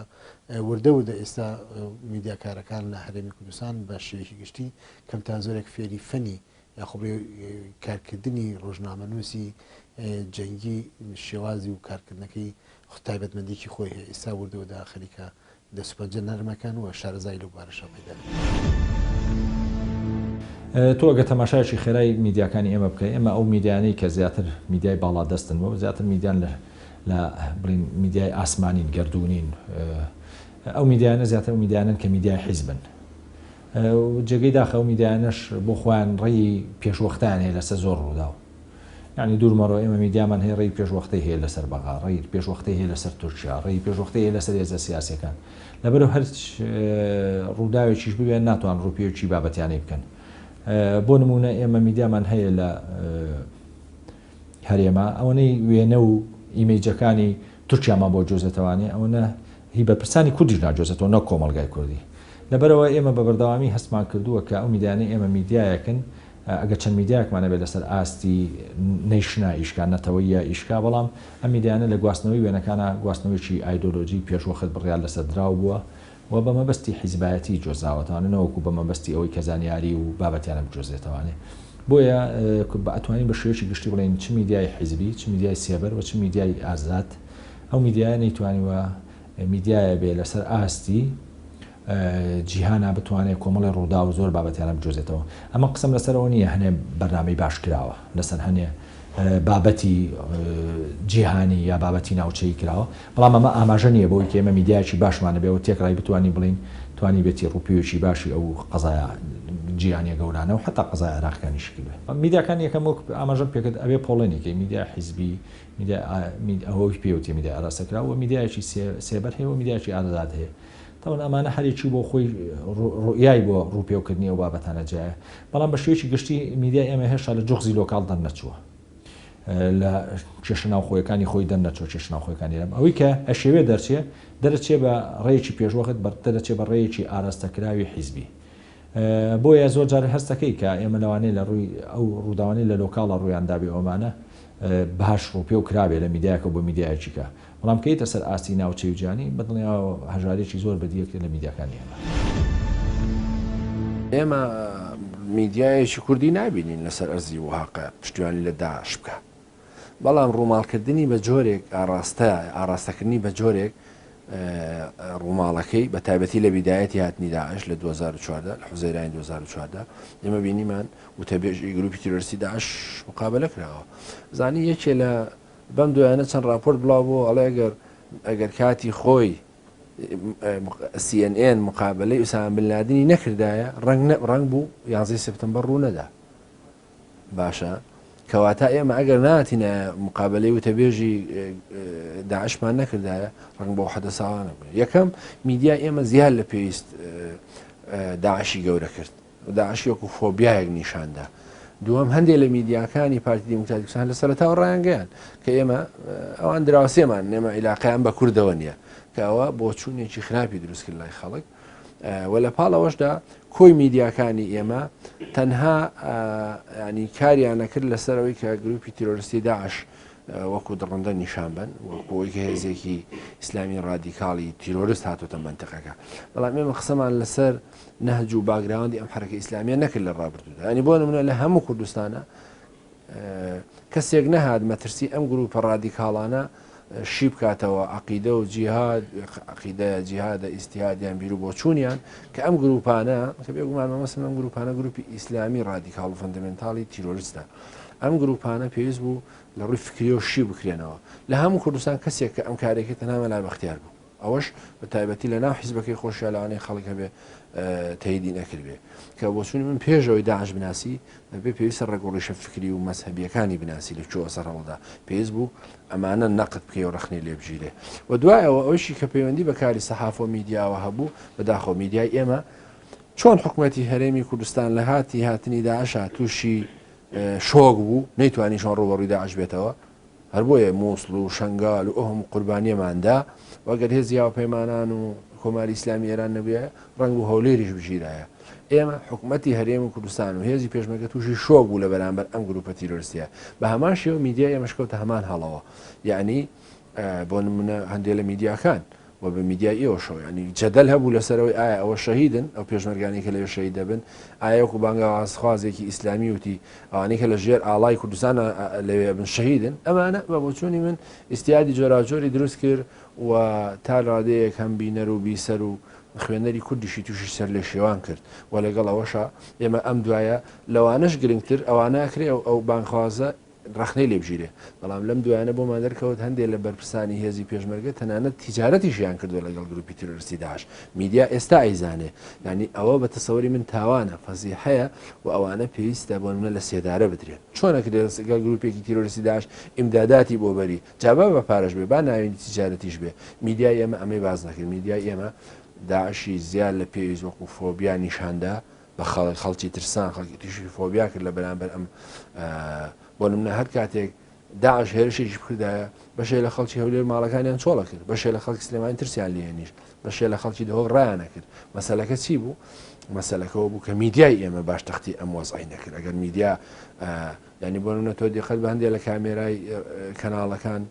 وردە وردە ئێستا میدیاکارەکان لە هەرێمی کوردستان بە شێوەیەکی گشتی کەم تا زۆرێک فێری فەنی یاخۆ بڵێ کارکردنی ڕۆژنامەنووسی جەنگی شێوازی و کارکردنەکەی تایبەتمەندیی خۆی هەیە ئێستا وردە وردە خەریکە دەست و پەنجە نەرمەکەن و شارەزایی لەو بارەشا پەیدا دەکەن. تۆ ئەگەر تەماشایەکی خێرای میدیاکانی ئێمە بکەی، ئێمە ئەو میدیانەی کە زیاتر میدیای باڵادەستن و زیاتر میدیان لە لە بڵین میدیای ئاسمانین، گەردوونین، ئەو میدیانە زیاتر ئەو میدیانەن کە میدیای حیزبن. جێگەی داخە ئەو میدیانەش بۆ خۆیان ڕێی پێشوەختەیان هەیە لەسەر زۆر ڕووداو. یەعنی دوور مەڕۆ ئێمە میدیامان هەیە ڕێی پێشوەختەی هەیە لەسەر بەغا، ڕێی پێشوەختەی هەیە لەسەر تورکیا، ڕێی پێشوەختەی هەیە لەسەر هێزە سیاسیەکان. لەبەرئەوە هەر ڕووداوێکیش ببێ ناتوان ڕووپێویی بابەتیانەی بکەن. بۆ نموونە ئێمە میدیامان هەیە لە هەرێما ئەوەنەی وێنە و ئیمەیجەکانی تورکیامان بۆ جۆزێتەوانێ ئەوەنە هی بەرپرسانی کوردیش ناجۆزێتەوە نەک کۆمەڵگای کوردی. لەبەرئەوە ئێمە بە بەردەوامی هەستمان کردووە کە ئەو میدیانەی ئێمە میدیایەکن ئەگەر چەند میدیایەکمان هەبێت لەسەر ئاستی nation ا ئیشکا، نەتەوەییە ئیشکا، بەڵام ئەم میدیایانە لە گواستنەوەی وێنەکانا گواستنەوەیەکی ئایدۆلۆجی پێشوەخت بڕیار لەسەر دراو بووە و بە مەبەستی حیزبایەتی جۆزراوەتەوانێ نەوەکو بە مەبەستی ئەوەی کە زانیاری و بابەتیانە بجۆزرێتەوانێ. بۆیە ئەتوانین بە شێوەیەکی گشتی بڵێین چ میدیای حیزبی، چ میدیای سێبەر و چ میدیای ئازاد ئەو میدیایە نەیتوانیوە میدیایە بێ لەسەر ئاستی جیهانا بتوانێ کۆمەڵێ ڕووداو زۆر بابەتیانە بجۆزێتەوە. ئەمە قسەم لەسەر ئەوە نییە هەنێ بەرنامەی باش کراوە لەسەر هەنێ بابەتی جیهانی یا بابەتی ناوچەیی کراوە، بەڵام ئەمە ئاماژە نییە بەوەی کە ئێمە میدیایەکی باشمان هەبێ و تێکڕای بتوانین بڵێین توانیبێتی ڕووپێوێکی باشی ئەو قەزایا جیهانیە گەورانە و حەتا قەزای عێراقیەکانیشی کردبێ. میدیاکان یەکەم وەک ئاماژەم پێکرد ئەبێ پۆڵێنی کەی میدیای حیزبی، میدیای ئەوەی پێوترێ میدیای ئاراستەکراو و میدیایەکی سێبەر هەیە و میدیایەکی ئازاد هەیە. تەبعەن ئەمانە هەر یەکی بۆ خۆی ڕوئیای بۆ ڕووپێوکردنی ئەو بابەتانە جیایە، بەڵام بە شێوەیەکی گشتی میدیای ئێمە هێشتا لە جوغزی local دەرنەچووە، لە کێشە ناوخۆیەکانی خۆی دەرنەچووە، کێشە ناوخۆیەکانی ئێران ئەوەی کە ئەشێوێ دەرچێ، دەرەچێ بە ڕێیەکی پێشوەخت، دەرەچێ بە ڕێیەکی ئاراستەکراوی حیزبی. بۆیە زۆر جار هەست دەکەی کە ئێمە لەوانەیە لە ڕووی ئەو ڕووداوانەی لە local ا ڕوویان دابێ ئەومانە باش ڕووپێو کرابێ لە میدیایەکەوە بۆ میدیایەکی کە، بەڵام کە یەتە سەر ئاستی ناوچەی و جیهانی بە دڵنیایەوە هەژاریەکی زۆر بەدی ئەکرێت لە میدیاکانی ئێمە. ئێمە میدیایەکی کوردی نابینین لەسەر ئەرزی واقع پشتیوانی لە داعش بکا بەڵام ڕووماڵکردنی بە جۆرێک ئاڕاستە ئاڕاستەکردنی بە جۆرێک ڕووماڵەکەی بە تایبەتی لە بیدایەتی هاتنی داعش لە 2014 لە حوزەیرانی 2014 ئێمە بینیمان وتەبێژی گروپی تیرۆریستی داعش مقابلە کراوە زانی یەکێ لە بەم دوایانە چەند ڕاپۆرت بڵاو بۆ ئەڵێ ئەگەر ئەگەر کاتی خۆی CNN مقابلەی ئوسامە بن لادنی نەکردایە ڕەنگ ڕەنگ بوو یانزەی سپتەمبەر ڕوو نەدا باشە کەواتە ئێمە ئەگەر ناتینایە مقابلەی وتەبێژی داعشمان نەکردایە ڕەنگ بەو حەدە ساوانە بوو یەکەم میدیا ئێمە زیاد لە پێویست داعشی گەورە کرد داعش وەکو فۆبیایەک نیشاندا دووەم هەندێک لە میدیاکانی پارتی دیموکراتی کوردستان لە سەرەتاوە ڕایانگەیان کە ئێمە ئەوان دراوسێمان ئێمە عیلاقەیان بە کوردەوە نییە کە ئەوە بۆچوونێکی خراپی دروست کرد لای خەڵک و لە پاڵ ئەوەشدا کۆی میدیاکانی ئێمە تەنها ینی کاریان نەکرد لەسەر ئەوەی کە گروپی تیرۆریستی داعش وەکو دڕندە نیشان بن وەکو ئەوەی کە هێزێکی ئیسلامی ڕادیکاڵی تیرۆرست هاتۆتە منتقەکە بەڵام ئێمە قسەمان لەسەر نەهج و background ی ئەم حرەکە ئیسلامیە نەکرد لە ڕابردوودا ینی بۆ نمونە لە هەموو کوردستانە کەسێک نەهات مەترسی ئەم گروپە ڕادیکاڵانە شی بکاتەوە عەقیدە و جیهاد، عەقیدە، جیهادە، ئیجتیهاد یان بیرو بۆچوونیان، کە ئەم گروپانە، کە بێگومان مەبەستم لەم گروپانە گروپی ئیسلامی ڕادیکاڵ و فەندەمێنتاڵی تیرۆریستە، ئەم گروپانە پێویست بوو لە ڕووی فکریەوە شی بکرێنەوە. لە هەموو کوردستان کەسێک کە ئەم کارەی کرد تەنها مەلا بەختیار بوو. ئەوەش بە تایبەتی لە ناو حیزبەکەی خۆشیا لەوانەیە خەڵک هەبێ تەیدی نەکردبێ کە بۆچوونی من پێش ئەوەی داعش بناسی دەبێ پێویستە ڕەگ و ڕیشە فکری و مەزهەبییەکانی بناسی لە کوێوە سەرهەڵدا پێویست بوو ئەمانە نەقد بکەی و ڕەخنەی لێ بگیرێ و دوایەوە ئەوشی کە پەیوەندی بە کاری سەحافە و میدیاوە هەبوو بەداخەوە میدیای ئێمە چۆن حکومەتی هەرێمی کوردستان لە هاتی هاتنی داعشا تووشی شۆک بوو نەیتوانی چۆن ڕووبەڕووی داعش بێتەوە. هەر بۆیە مووسڵ و شەنگال و ئەو هەموو قوربانییەمان دا و ئەگەر هێزی هاوپەیمانان و کۆماری ئیسلامی ئێران نەبوویایە ڕەنگ بوو هەولێریش بگیرایە. ئێمە حکومەتی هەرێمی کوردستان و هێزی پێشمەرگە تووشی شۆک بوو لە بەرامبەر ئەم گرووپە تیرۆریستییە. بە هەمان شێوە میدیای ئێمەش کەوتە هەمان هەڵەوە. یەعنی بۆ نموونە هەندێ لە میدیاکان و بە میدیای ئێوەشەوە یانی جەدەل هەبوو لەسەر ئەوەی ئایا ئەوە شەهیدن ئەو پێشمەرگانەی کە لەوێ شەهید دەبن ئایا وەکو بانگەوازخوازێکی ئیسلامی وتی ئەوانەی کە لە ژێر ئاڵای کوردستان لەوێ ئەبن شەهیدن ئەمانە بە بۆچوونی من ئیستیادی جۆراوجۆری دروست کرد و تا ڕادەیەک هەم بینەر و بیسەر و خوێنەری کوردیشی تووشی سەرلێشێوان کرد و لەگەڵ ئەوەشا ئێمە ئەم دوایە لەوانەش گرنگتر ئەوانە ئەکرێ ئەو بانگخوازە ڕەخنەی لێ بگیرێ، بەڵام لەم دوایانە بۆمان دەرکەوت هەندێ لە بەرپرسانی هێزی پێشمەرگە تەنانەت تیجارەتیشیان کردوە لەگەڵ گروپی تیرۆریستی داعش، میدیا ئێستا ئەیزانێ، یانی ئەوە بە تەسەوری من تاوانە، فەزیحەیە و ئەوانە پێویستە بۆ نمونە لە سێدارە بدرێن. چۆن ئەکرێ لەگەڵ گروپێکی تیرۆریستی داعش ئیمداداتی بۆ بەری، جا با بە پارەش بێ، با ناوی تیجارەتیش بێ، میدیای ئێمە ئەمەی باس نەکرد، میدیای ئێمە داعشی زیاد لە پێویست وەکو فۆبیا نیشاندا، بە خەڵک خەڵکی ترسان خەڵکی تووشی فۆبیا کرد لە بەرامبەر ئەم بۆ نمونە هەر کاتێک داعش هێرشێکی بکردایە بەشێ لە خەڵکی هەولێر ماڵەکانیان چۆڵە کرد بەشێ لە خەڵکی سلێمانی ترسیان لێنیش بەشێ لە خەڵکی دهۆک ڕایانە کرد مەسەلەکە چی بوو مەسەلەکەەوە بوو کە میدیای ئێمە باش تەختی ئەم وەزعی نەکرد ئەگەر میدیا ینی بۆ نمونە تۆ دیقەت بە هەندێک لە کامێرای کەناڵەکان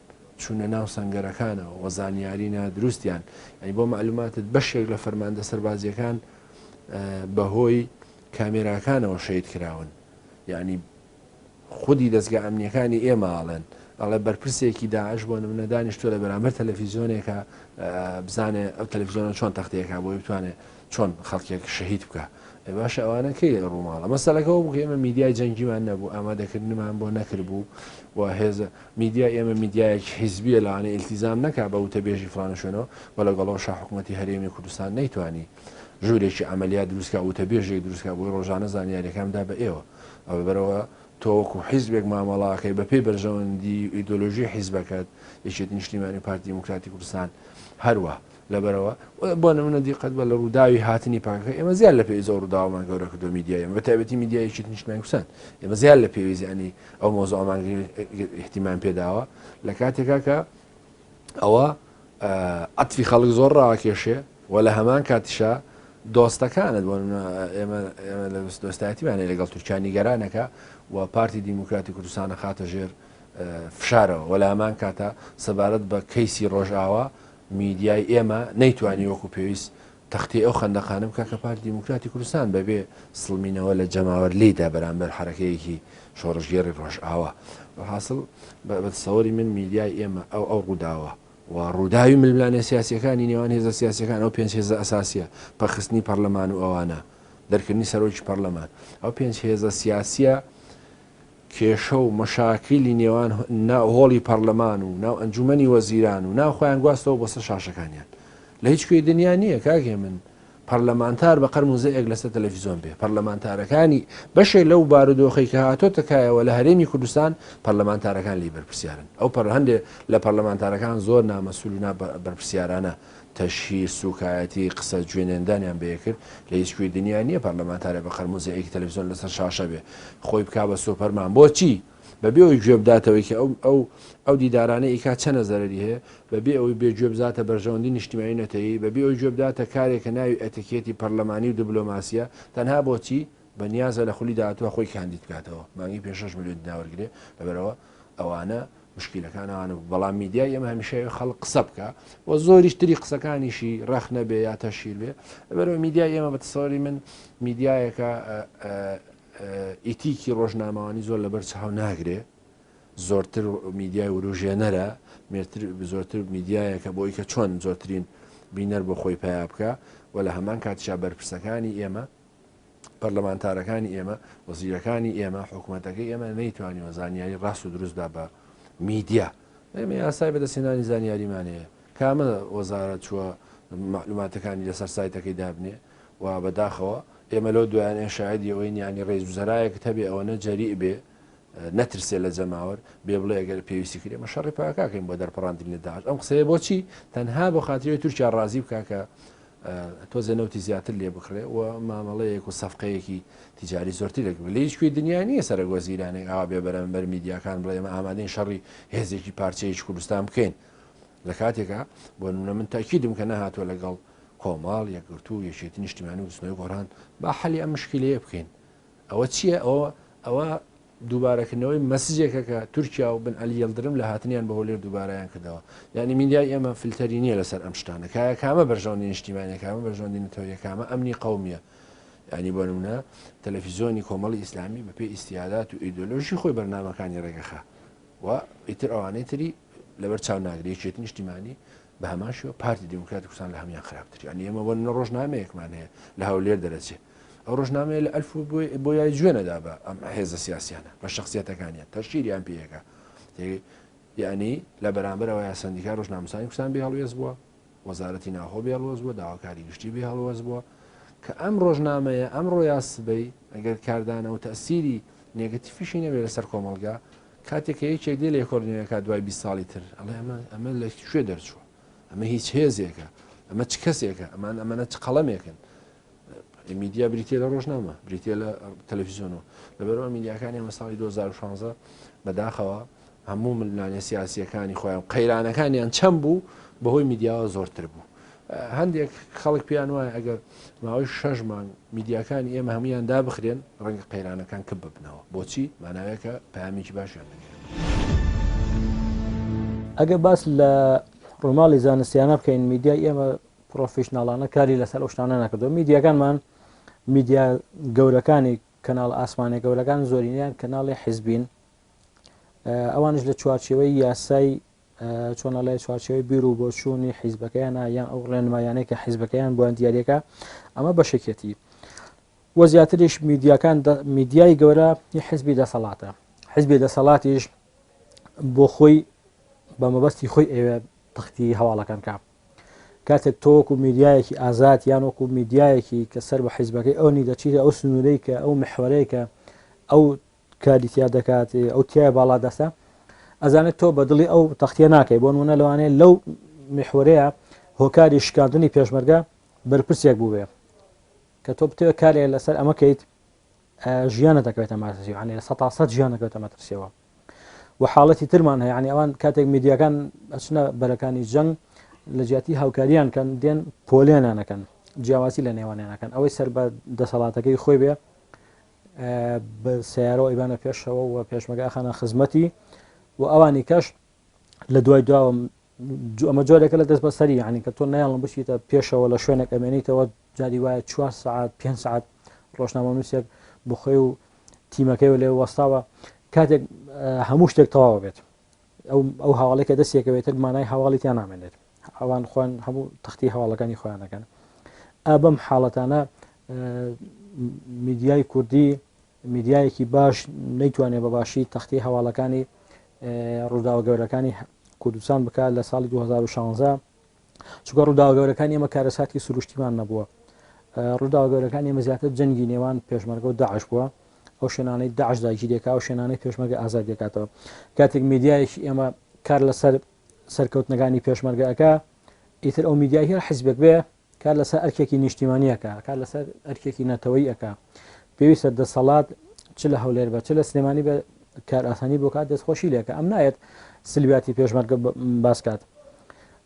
چوونە ناو سەنگەرەکانەوە وە زانیاری نادروستیان ینی بۆ معلوماتت بەشێک لە فەرماندە سەربازیەکان بەهۆی کامێراکانەوە شەهید کراون یەعنی خودی دەزگا ئەمنیەکانی ئێمە ئەڵێن ئەڵێ بەرپرسێکی داعش بۆ نمونە دانیشتوە لە بەرامبەر تەلەفیزیۆنێکە بزانێ ئەو تەلەفیزیۆنە چۆن تەختەیەکە بۆی بتوانێت چۆن خەڵکێک شەهید بکە باشە ئەوانە کەی ڕووماڵە مەسەلەکەەوە بوو ئێمە میدیای جەنگیمان نەبوو ئامادەکردنمان بۆ نەکردبوو و هێزە میدیای ئێمە میدیایەکی حیزبیە لەوانەیە ئیلتیزام نەکا بە وتەبێژی فڵانە شوێنەوە و لەگەڵەوەشا حکومەتی هەرێمی کوردستان نەیتوانی ژوورێکی عەمەلیات دروست کا وتەبێژێک دروست کا بۆی ڕۆژانە زانیاریەکان بدا بە ئێوە ئەوە بەرەوە تۆ وەکو حیزبێک مامەڵاکەی بە پێی بەرژەوەندی و ئیدۆلۆژی حیزبەکەت یەکێتی نیشتیمانی و پارتی دیموکراتی کوردستان هەروە لەبەرەوە بۆ نمونە دیقەت بە لە ڕووداوی هاتنی پەکەکە ئێمە زیاد لە پێویست ئەو ڕووداوەمان گەورە کردو میدیای ئێمە بە تایبەتی میدیای یەکێتی نیشتیمانی کوردستان ئێمە زیاد لە پێویست یانی ئەو مەوزوعەمان ئیهتیمام پێداوە لە کاتێکا کە ئەوە عەتفی خەڵک زۆر ڕاکێشێ و لە هەمان کاتیشا دۆستەکانت بۆ ئێمە ئێمە لە دۆستایەتیمان هەیە لەگەڵ تورکیا نیگەرانەکە و پارتی دیموکراتی کوردستانە خاتە ژێر فشارەوە و لە هەمان کاتا سەبارەت بە کەیسی ڕۆژئاوا میدیای ئێمە نەیتوانی وەکو پێویست تەختەی ئەو خەندەقانە بکا کە پارتی دیموکراتی کوردستان بەبێ سڵمینەوە لە جەماوەر لێیدا بەرامبەر حەرەکەیەکی شۆڕشگێڕی ڕۆژئاوا. وەلحاسڵ بە تەسەوری من میدیای ئێمە ئەو ئەو ڕووداوە و ڕووداوی ململانێ سیاسییەکانی نێوان هێزە سیاسییەکان ئەو پێنج هێزە ئەساسییە پەکخستنی پەڕلەمان و ئەوانە دەرکردنی سەرۆکی پەڕلەمان ئەو پێنج هێزە سیاسییە کێشە و مەشاکیلی نێوان ناو هۆڵی پەڕلەمان و ناو ئەنجومەنی وەزیران و ناو خۆیان گواستەوە بۆ سەر شاشەکانیان. لە هیچ کوێی دنیا نییە کاک هێمن پەڕلەمانتار بە قەر موزەیەک لەسەر تەلەفیزۆن بێ. پەڕلەمانتارەکانی بەشێک لەو بارودۆخەی کە هاتۆتە کایەوە لە هەرێمی کوردستان پەڕلەمانتارەکان لێی بەرپرسیارن. ئەو پەڕ هەندێ لە پەڕلەمانتارەکان زۆر نامەسول و نا بەرپرسیارانە تەشهیر، سوکایەتی، قسە جوێنێندانیان بە یەکرد، لە هیچ کوێی دنیا نیە پەرلەمانتارێ بە قەرموزەیەکی تەلەفزیۆن لەسەر شاشە بێ خۆی بکا بە سۆپەرمان بۆچی؟ بە بێ ئەوەی گوێ بداتەوەی کە ئەو ئەو ئەو دیدارانەی ئیکا چەنە زەرەری هەیە، بە بێ ئەوەی بێ گوێ بزاتە بەرژەوەندی نیشتیمانی و نەتەوەیی، بە بێ ئەوەی گوێ بداتە کارێک کە ناوی ئەتەکێتی پەرلەمانی و دبلۆماسیە، تەنها بۆچی؟ بە نیازە لە خولی داهاتوە خۆی کاندید بکاتەوە مانگی پێ شەش ملیۆن دینار وەرگرێ، لەبەرئەوە ئەوانە موشکیلەکان ئەوانە بوو بەڵام میدیای ئێمە هەمیشە ئەوێ خەڵک قسە بکا و زۆریش تری قسەکانیشی ڕەخنە بێ یا تەشهیر بێ لەبەرئەوە میدیای ئێمە بە تەسەوری من میدیایەکە ئیتیکی ڕۆژنامەوانی زۆر لەبەر چاو ناگرێ زۆرتر میدیای وروژێنەرە مێتر زۆرتر میدیایەکە بۆی کە چۆن زۆرترین بینەر بۆ خۆی پیا بکە و لە هەمان کاتیشا بەرپرسەکانی ئێمە پەرلەمانتارەکانی ئێمە، وەزیرەکانی ئێمە، حکومەتەکەی ئێمە نەیتوانیوە زانیاری ڕاست و دروست با بە میدیا. ئێمە یاسای بەدەستهێنانی زانیاریمان هەیە. کامە وەزارەت چووە مەعلوماتەکانی لەسەر سایتەکەی دابنێ و بەداخەوە ئێمە لەو دوایانە شاهیدی ئەوەین یانی ڕێز وزەرایەکت هەبێ ئەوەنە جەریء بێ نەترسێ لە جەماوەر بێ بڵێ ئەگەر پێویستی کرد ئێمە شەڕی پاکاکەین بۆ دەرپەڕاندنی لە داعش. ئەم قسەیە بۆچی؟ تەنها بۆ خاتری ئەوەی تورکیا ڕازی بکا کە. تۆزێ نەوتی زیاتر لێ بکڕێ و مامەڵەیەک و سەفقەیەکی تیجاری زۆرتری لەگەڵ بکرێ. لە هیچ کوێی دنیا نییە سەرەک وەزیرانێک ئاوا بێ بەرامبەر میدیاکان بڵێ ئێمە ئامادەین شەڕی هێزێکی پارچەیەکی کوردستان بکەین لە کاتێکا بۆ نمونە من تاکیدم کە نەهاتووە لەگەڵ کۆمەڵ، یەکگرتوو، یەکێتی نیشتیمانی و بزوتنەوەی گۆڕان با حەلی ئەم مشکیلەیە بکەین. ئەوە چییە؟ ئەوە ئەوە دووبارەکردنەوەی مەسجێکە کە تورکیا و بن عەلی یڵدرم لە هاتنیان بۆ هەولێر دووبارەیان کردەوە. یانی میدیای ئێمە فلتەری نییە لەسەر ئەم شتانە. کایە کامە بەرژەوەندی نیشتیمانیە، کامە بەرژەوەندی نەتەوەیە، کامە ئەمنی قەومیە. یانی بۆ نمونە تەلەفیزیۆنی کۆمەڵی ئیسلامی بە پێی ئیستیادات و ئیدۆلۆژی خۆی بەرنامەکانی ڕێگەخا و ئیتر ئەوانەی تری لەبەر چاو ناگرێ. یەکێتی نیشتیمانی بە هەمان شێوە پارتی دیموکراتی کوردستان لە هەموان خراپتر. یانی ئێمە بۆ نمونە ڕۆژنامەیەکمان هەیە لە هەولێر دەرەچێ. ئەو ڕۆژنامەیە لە ئەلف و بۆ یای جوێ نەدا بە ئەم هێزە سیاسیانە بە شخصیەتەکانیان تەشیریان پێیەکە یعنی لە بەرامبەرەوە یا سندیکای ڕۆژنامەنووسانی کوردستان بێ هەڵوێست بووە وەزارەتی ناوخۆ بێ هەڵوێست بووە داواکاری گشتی بێ هەڵوێست بووە کە ئەم ڕۆژنامەیە ئەمڕۆ یا سبەی ئەگەر کاردانەوە و تەسیری نێگەتیفیشی نەبێت لەسەر کۆمەڵگا کاتێک کە یەکێک دێ لێکۆڵینەوەکە دوای 20 ساڵی تر ئەڵێ ئەمە ئەمە لە کوێ دەرچووە ئەمە هیچ هێزێکە ئەمە چ کەسێکە ئەمان ئەمەە چ قەڵەمێکن میدیا بریتە لە ڕۆژنامە بریتە لە تەلەفیزیۆنەوە لەبەرەوە میدیاکانی ئەمە ساڵی 2016 بەداخەوە هەموو ململانێ سیاسیەکانی خۆیان قەیرانەکانیان چەند بوو بەهۆی میدیاوە زۆرتر بوو هەندێک خەڵک پێیان وایە ئەگەر ماوەی شەش مانگ میدیاکانی ئێمە هەمویان دابخرێن ڕەنگە قەیرانەکان کپ ببنەوە بۆچی ماناوێکە پامێکی باشیان دەگرن. ئەگەر باس لە ڕووماڵی زانستیانە بکەین میدیای ئێمە پرۆفیشناڵانە کاری لەسەر ئەو شتانە نەکردووە میدیاکانمان میدیا گەورەکانی کەناڵ ئاسمانە گەورەکان زۆرینیان کەناڵی حیزبین ئەوانش لە چوارچێوەی یاسای چۆنەڵێ چوارچێوەی بیر و بۆچوونی حیزبەکەیانە یان ئەو ڕێنمایانەی کە حیزبەکەیان بۆیان دیارەکە ئەمە بەشێکێتی و زیاتریش میدیاکان میدیای گەورە حزبی دەسەڵاتە حزبی دەسەڵاتیش بۆ خۆی بە مەبەستی خۆی ئەوێ تەختی هەواڵەکان کا کاتێک تۆ وەکو میدیایەکی ئازاد یان وەکو میدیایەکی کە سەر بە حیزبەکەی ئەو نی دەچیتە ئەو سنوورەی کە ئەو محوەرەی کە ئەو کاری تیا دەکات ئەو تایە باڵا دەستە ئەزانێت تۆ بە دڵی ئەو تەختیە ناکەی بۆ نمونە لەوانەیە لەو میحوەرەیە هۆکاری شکاندنی پێشمەرگە بەرپرسێک بووێ کە تۆ بتەوێت کارێک لەسەر ئەمە کەیت ژیانە دەکەوێتە مەترسی یعنی لە سەتا سەد ژیان دەکەوێتە مەترسیەوە و حاڵەتی ترمان هەیە یعنی ئەوان کاتێک میدیاکان ئەچنە بەرەکانی جەنگ لە جیاتی هاوکاریان کەن دێن پۆلێنانەکەن جیاوازی لە نێوانیانەکەن ئەوەی سەر بە دەسەڵاتەکەی خۆی بێ بە سیارەوە ئیبانە پێشەوە و پێشمەگە ئەخەنە خزمەتی و ئەوانی کەش لە دوای دواوە ئەمە جۆرێکە لە دەست بەسەری یعنی کە تۆ نایڵم بچیتە پێشەوە لە شوێنێک ئەمێنیتەوە جاری وایە چوار سەعات پێنج سەعات ڕۆژنامەنووسێک بخۆی و تیمەکەی و لێ وەستاوە کاتێک هەموو شتێک تەواو بێت ئەو ئەو هەواڵێک کە دەستێکەوێتر مانای هەواڵی تیا نامێنێت ئەوان خۆیان هەموو تەختی هەواڵەکانی خۆیان دەکەن ئا بەم حاڵەتانە میدیای کوردی میدیایەکی باش نەیتوانێت بە باشی تەختی هەواڵەکانی ڕووداوە گەورەکانی کوردستان بکات لە ساڵی 2016 چونکە ڕووداوە گەورەکانی ئێمە کارەساتی سروشتیمان نەبووە ڕووداوە گەورەکانی ئێمە زیاتر جەنگی نێوان پێشمەرگە و داعش بووە ئەو شوێنانەی داعش داگیر دەکا ئەو شوێنانەی پێشمەرگە ئازاد دەکاتەوە کاتێک میدیایەکی ئێمە کار لەسەر سەرکەوتنەکانی پێشمەرگە ئەکا ئیتر ئەو میدیای هەر حیزبێک بێ کار لەسەر ئەرکێکی نیشتیمانی ئەکا، کار لەسەر ئەرکێکی نەتەوەیی ئەکا، پێویستە دەسەڵات چ لە هەولێر بە چ لە سلێمانی بە کارئاسانی بۆ کات دەستخۆشی لێکە ئەم نایەت سلبیاتی پێشمەرگە باس کات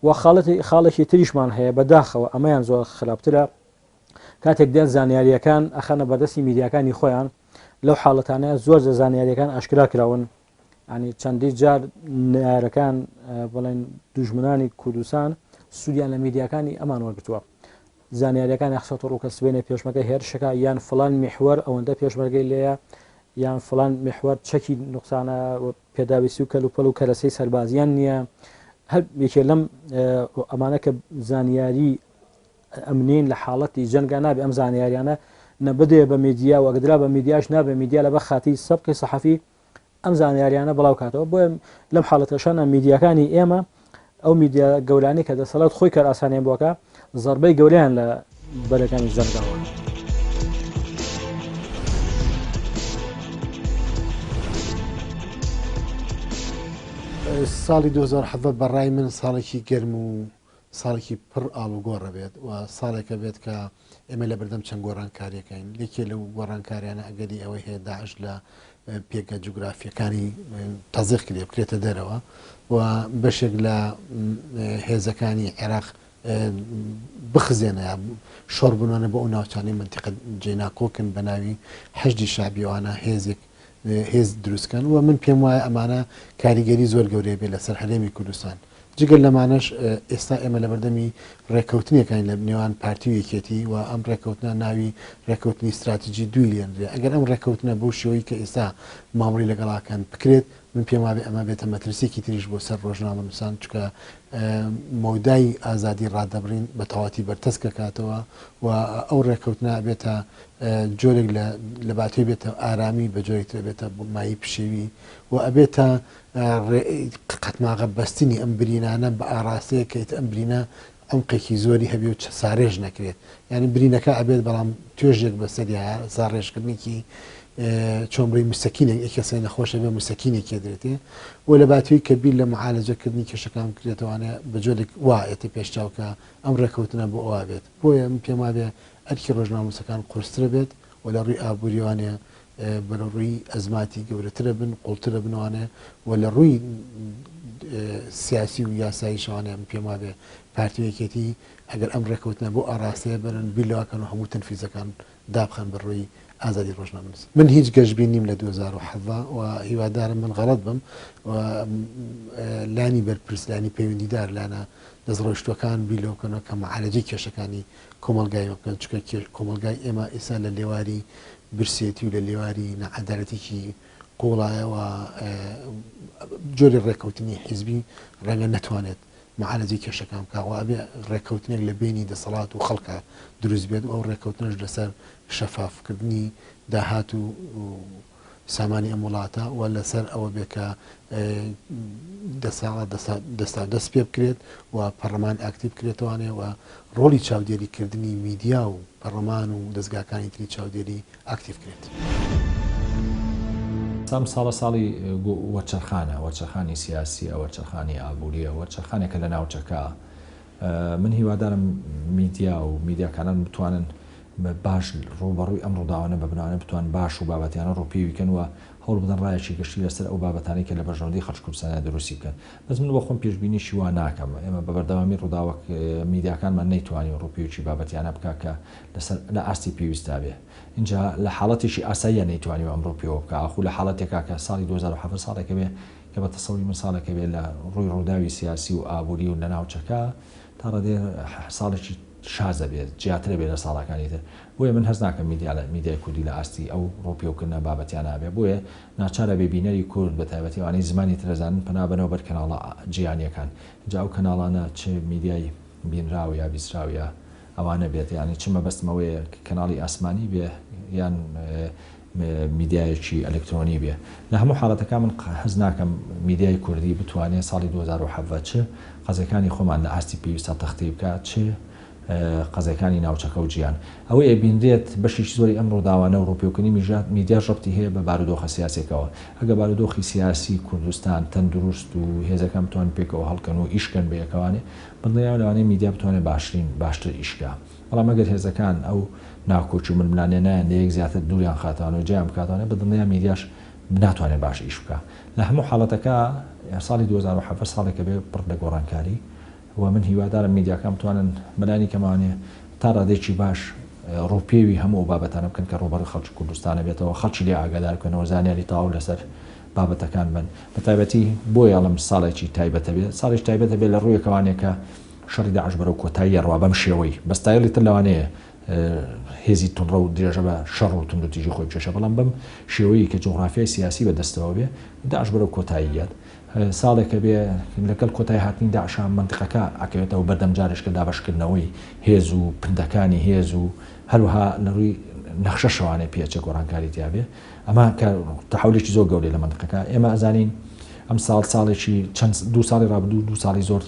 و خاڵەتی خاڵێکی تریشمان هەیە بەداخەوە ئەمەیان زۆر خراپترە کاتێک دێن زانیاریەکان ئەخەنە بەردەستی میدیاکانی خۆیان لەو حاڵەتانە زۆر زە زانیاریەکان ئاشکرا کراون ینی چەندی جار نارەکان بڵێن دوژمنانی کوردستان سوودیان لە میدیاکانی ئەمان وەرگتووە زانیاریەکان خسەتە ڕوو کە سبێنێ پێشمەکە هێرشەکە یان فلان میحوەر ئەوەندە پێشمەرگەی لێیە یان فلان میحوەر چەکی نوقسانە پێداویستی و کەلوپەل و کەرەسەی سەربازیان نییە هەر یەکێ لەم ئەمانە کە زانیاری ئەمنین لە حاڵەتی جەنگا نابێ ئەم زانیاریانە نەبدێ بە میدیا و ئەگەدرا بە میدیاش نابێ میدیا لەبەر خاتری سەبقی سەحەفی ئەم زانیاریانە بڵاو کاتەوە بۆیە لەم حاڵەتەشانە میدیاکانی ئێمە ئەو میدیا گەورانەی کە دەسەڵات خۆی کار ئاسانیان بۆکە زەربەی گەورەیان لە بەرەکانی جەنگداوە. ساڵی 2017 بەڕای من ساڵێکی گەرم و. ساڵێکی پڕ ئاڵوگۆڕە بێت و ساڵێکە بێت کە ئێمە لە بەردەم چەند گۆڕانکاریەکەین یەکێ لەو گۆڕانکاریانە ئەگەری ئەوەی هەیە داعش لە پێگە جوگرافیەکانی تەزیق کرێ بکرێتە دەرەوە و بەشێک لە هێزەکانی عێراق بخزێنە یا شۆڕ بنوانە بۆ ئەو ناوچانەی مەنتیقە جێناکۆکن بە ناوی حەشدی شەعبیەوانە هێزێک هێز دروستکەن و من پێم وایە ئەمانە کاریگەری زۆر گەورەی بێ لەسەر هەرێمی کوردستان جگە لەمانەش ئێستا ئێمە لەبەردەمی ڕێککەوتنێکین لە نێوان پارتی و یەکێتی و ئەم ڕێککەوتنە ناوی ڕێککەوتنی ستراتیجی دووی لێنرێ ئەگەر ئەم ڕێککەوتنە بەو شێوەی کە ئێستا مامەڵەی لەگەڵاکەن بکرێت من پێم وابێ ئەمە بێتە مەترسیەکی تریش بۆ سەر ڕۆژنامەنووسان چونکە مەودای ئازادی ڕادەبڕین بە تەواتی بەرتەسک ئەکاتەوە و ئەو ڕێککەوتنە ئەبێتە جۆرێک لە لە باتوێ بێتە ئارامی بە جۆرێک تر ئەبێتە مایەی پشێوی و ئەبێتە قەتماغە بەستنی ئەم برینانە بە ئاڕاستەیەک کە ئیتر ئەم برینە عومقێکی زۆری هەبێ و ساڕێژ نەکرێت یانی برینەکە ئەبێت بەڵام توێژێک بەسەریا ساڕێژکردنێکی چۆن بڵێی مسەکینێک یەک کەسێ نەخۆشە بێ مسەکینێکی ئەدرێتێ و لە باتووی کە بیر لە معالەجەکردنی کێشەکان بکرێتەوانێ بە جۆرێک وا ئێتە پێش چاو کە ئەم ڕێکەوتنە بۆ ئەوا بێت بۆیە من پێم وابێ ئەرکی ڕۆژنامەنووسەکان قورسترە بێت و لە ڕووی ئابووریەوانێ بەرەو ڕووی ئەزماتی گەورەترە بن قوڵترە بنەوانێ و لە ڕووی سیاسی و یاساییشەوانێ من پێم وابێ پارتی و یەکێتی ئەگەر ئەم ڕێکەوتنە بۆ ئاڕاستەیە بەرن بیر لەوە کەن و هەموو تەنفیزەکان دابخەن بە ڕووی ئازادی ڕۆژنامەنووسی. من هیچ گەشبین نیم لە 2017 و هیوادارم من غەڵەت بم و لانی بەرپرس لانی پەیوەندیدار لانە دەستڕۆیشتووەکان بیر لەوە بکەنەوە کە معالەجەی کێشەکانی کۆمەڵگای ئێمە بکەن چونکە کۆمەڵگای ئێمە ئیستا لە لێواری برسێتی و لە لێواری ناعەدالەتێکی قوڵایە و جۆری ڕێککەوتنی حیزبی ڕەنگە نەتوانێت معالەجەی کێشەکان بکا و ئەبێ ڕێککەوتنێک لە بەینی دەسەڵات و خەڵکا دروست بێت و ئەو ڕێککەوتنەش لەسەر شەفافکردنی داهات و سامانی ئەم وڵاتە و لەسەر ئەوە بێ کە دەسەڵات دەستاودەست پێ بکرێت و پەڕلەمان ئاکتیڤ بکرێتەوانێ و ڕۆڵی چاودێری کردنی میدیا و پەڕلەمان و دەزگاکانی تری چاودێری ئاکتیڤ کرێت. ئەم ساڵە ساڵی وەرچەرخانە، وەرچەرخانی سیاسییە، وەرچەرخانی ئابوورییە، وەرچەرخانێکە لە ناوچەکە. من هیوادارم میدیا و میدیاکانان بتوانن باش ڕووبەڕووی ئەم ڕووداوانە ببنەوە، بتوان باش و بابەتیانە ڕووپێوی کەن و هەوڵ بدەن ڕایەکی گشتی لەسەر ئەو بابەتانەی کە لە بەرژەوەندی خەڵکی کوردستانە دروستی بکەن. بەس من بۆ خۆم پێشبینیی وا ناکەم. ئێمە بە بەردەوامی ڕووداوە میدیاکانمان نەیتوانیوە ڕووپێویی بابەتیانە بکا کە لەسەر لە ئاستی پێویستدا بێ. ئینجا لە حاڵەتێکی ئاساییا نەیتوانیوە ئەم ڕووپێوە بکا، ئاخو لە حاڵەتێکا کە ساڵی 2017 ساڵێکە بێ کە بە تەسەوری من ساڵێکە بێ لە ڕووی ڕووداوی سیاسی و ئابووری و لە ناوچەکە تا ڕادەیە ساڵێکی شازە بێ، جیاترە بێ لە ساڵەکانی تر. بۆیە من هەست ناکەم میدیا لە میدیای کوردی لە ئاستی ئەو ڕووپێوکردنە بابەتیانە بێ. بۆیە ناچارە بێ بینەری کورد بە تایبەتی ئەوانەی زمانی تر ئەزانن پەنا بەنەوە بەر کەناڵە جیهانییەکان. جا ئەو کەناڵانە چ میدیای بینراو یا بیستراو یا ئەوانە بێت یانی چ مەبەستم ئەوەیە کەناڵی ئاسمانی بێ یان میدیایەکی ئەلکترۆنی بێ لە هەموو حاڵەتەکان من هەست ناکەم میدیای کوردی بتوانێ ساڵی 2017 چ قەزیەکانی خۆمان لە ئاستی پێویستا تەختەی بکات چ قەزیەکانی ناوچەکە و جیهان. ئەوەی ئەبینرێت بەشێکی زۆری ئەم ڕووداوانە و ڕووپێوکردنی میدیاش ڕەبتی هەیە بە بارودۆخە سیاسیەکەوە. ئەگەر بارودۆخی سیاسی کوردستان تەندروست و هێزەکان بتوانن پێکەوە هەڵکەن و ئیش کەن بەیەکەوانێ، بەدڵنیایەوە لەوانەیە میدیا بتوانێت باشترین باشتر ئیش کا. بەڵام ئەگەر هێزەکان ئەو ناکۆکی و ململانێنایان لە یەک زیاتر دووریان خاتەوانێ و جیایان بکاتەوانێ، بەدڵنیام میدیاش ناتوانێت باش ئیش بکا. لە هەموو حاڵەتەکا ساڵی 2017 ساڵێکە بێ پڕ لە گۆڕانکاری. و من هیوادارم میدیاکان بتوانن بەلانی کەمەوانێ تا ڕادەیەکی باش ڕووپێوی هەموو ئەو بابەتانە بکەن کە ڕووبەڕووی خەڵکی کوردستان ئەبێتەوە، خەڵکی لێ ئاگادار بکەنەوە، زانیاری تەواو لەسەر بابەتەکان بەن. بە تایبەتی بۆیە ئەڵێم ساڵێکی تایبەت ئەبێ. ساڵێکی تایبەت ئەبێ لە ڕوویەکەوانێ کە شەڕی داعش بەرەو کۆتایی ئەڕوا بەم شێوەی، بە ستایڵی تر لەوانەیە هێزی توندڕەو درێژە بە شەڕ و توندوتیژی خۆی بکێشێ، بەڵام بەم شێوەیەی کە جوغرافیای سیاسی بە دەستەوە بێ، داعش بەرەو کۆتایی یەت. ساڵێکە بێ لەگەڵ کۆتای هاتنی داعشا مەنتیقەکە ئەکەوێتەوە بەردەم جارێکە دابەشکردنەوەی هێز و پندەکانی هێز و هەروەها لە ڕووی نەخشەشەوانێ پێچە گۆڕانکاری تیا بێ ئەمە کە تەحولێکی زۆر گەورەی لە مەنتیقەکە ئێمە ئەزانین ئەم ساڵ ساڵێکی چەند دوو ساڵی ڕابردوو دوو ساڵی زۆر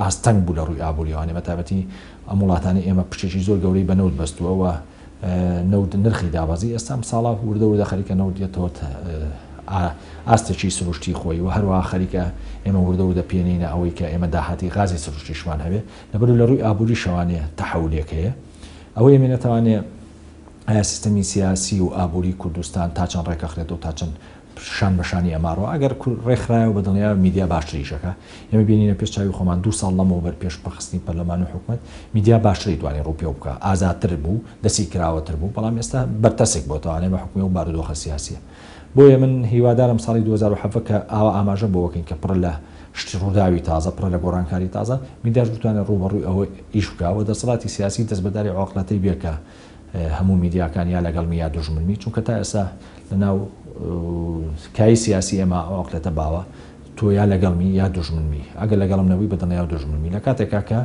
ئاستەنگ بوو لە ڕووی ئابووریەوانێ بە تایبەتی ئەم وڵاتانی ئێمە پشتێکی زۆر گەورەی بە نەوت بەستووە و نەوت نرخی دابەزی ئێستا ئەم ساڵە وردە وردە خەریکە نەوت یەتەوە. ئاستێکی سروشتی خۆی و هەروەها خەریکە ئێمە وردە وردە پێنینە ئەوەی کە ئێمە داهاتی غازی سروشتیشمان هەبێ لەبەرو لە ڕووی ئابووریشەوانێ تەحەولێک هەیە ئەوەی ئەمێنێتەوانێ ئایا سیستەمی سیاسی و ئابووری کوردستان تا چەند ڕێکەخرێتەوە تا چەند شان بە شانی ئەمە ڕۆ ئەگەر ڕێکخرایەوە بە دڵنیایەوە میدیا باشتر ئیشەکا ئێمە بینینە پێش چاوی خۆمان دوو ساڵ لەمەوبەر پێش پەخستنی پەرلەمان و حکومەت میدیا باشتر ئەیتوانی ڕووپێو بکا ئازادتر بوو دەستی کراوەتر بوو بەڵام ئێستا بەرتەسک بۆتەوانێ بە حوکمی ئەو بارودۆخە سیاسیە بۆیە من هیوادارم ساڵی 2017 کە ئاوا ئاماژە بۆوەکەین کە پڕە لە شتی ڕووداوی تازە پڕە لە گۆڕانکاری تازە میدیاش بتوانێت ڕووبەڕووی ئەوە ئیش بکا و دەسەڵاتی سیاسی دەستبەرداری عەقڵیەتەی بێ کە هەموو میدیاکان یا لەگەڵمی یا دوژمنمی، چونکە تا ئێستا لەناو کای سیاسی ئێمە ئەو عەقڵیەتە باوە، تۆ یا لەگەڵمی یا دوژمنمی، ئەگەر لەگەڵم نەبووی بە دڵنیایەوە دوژمنمی، لە کاتێکا کە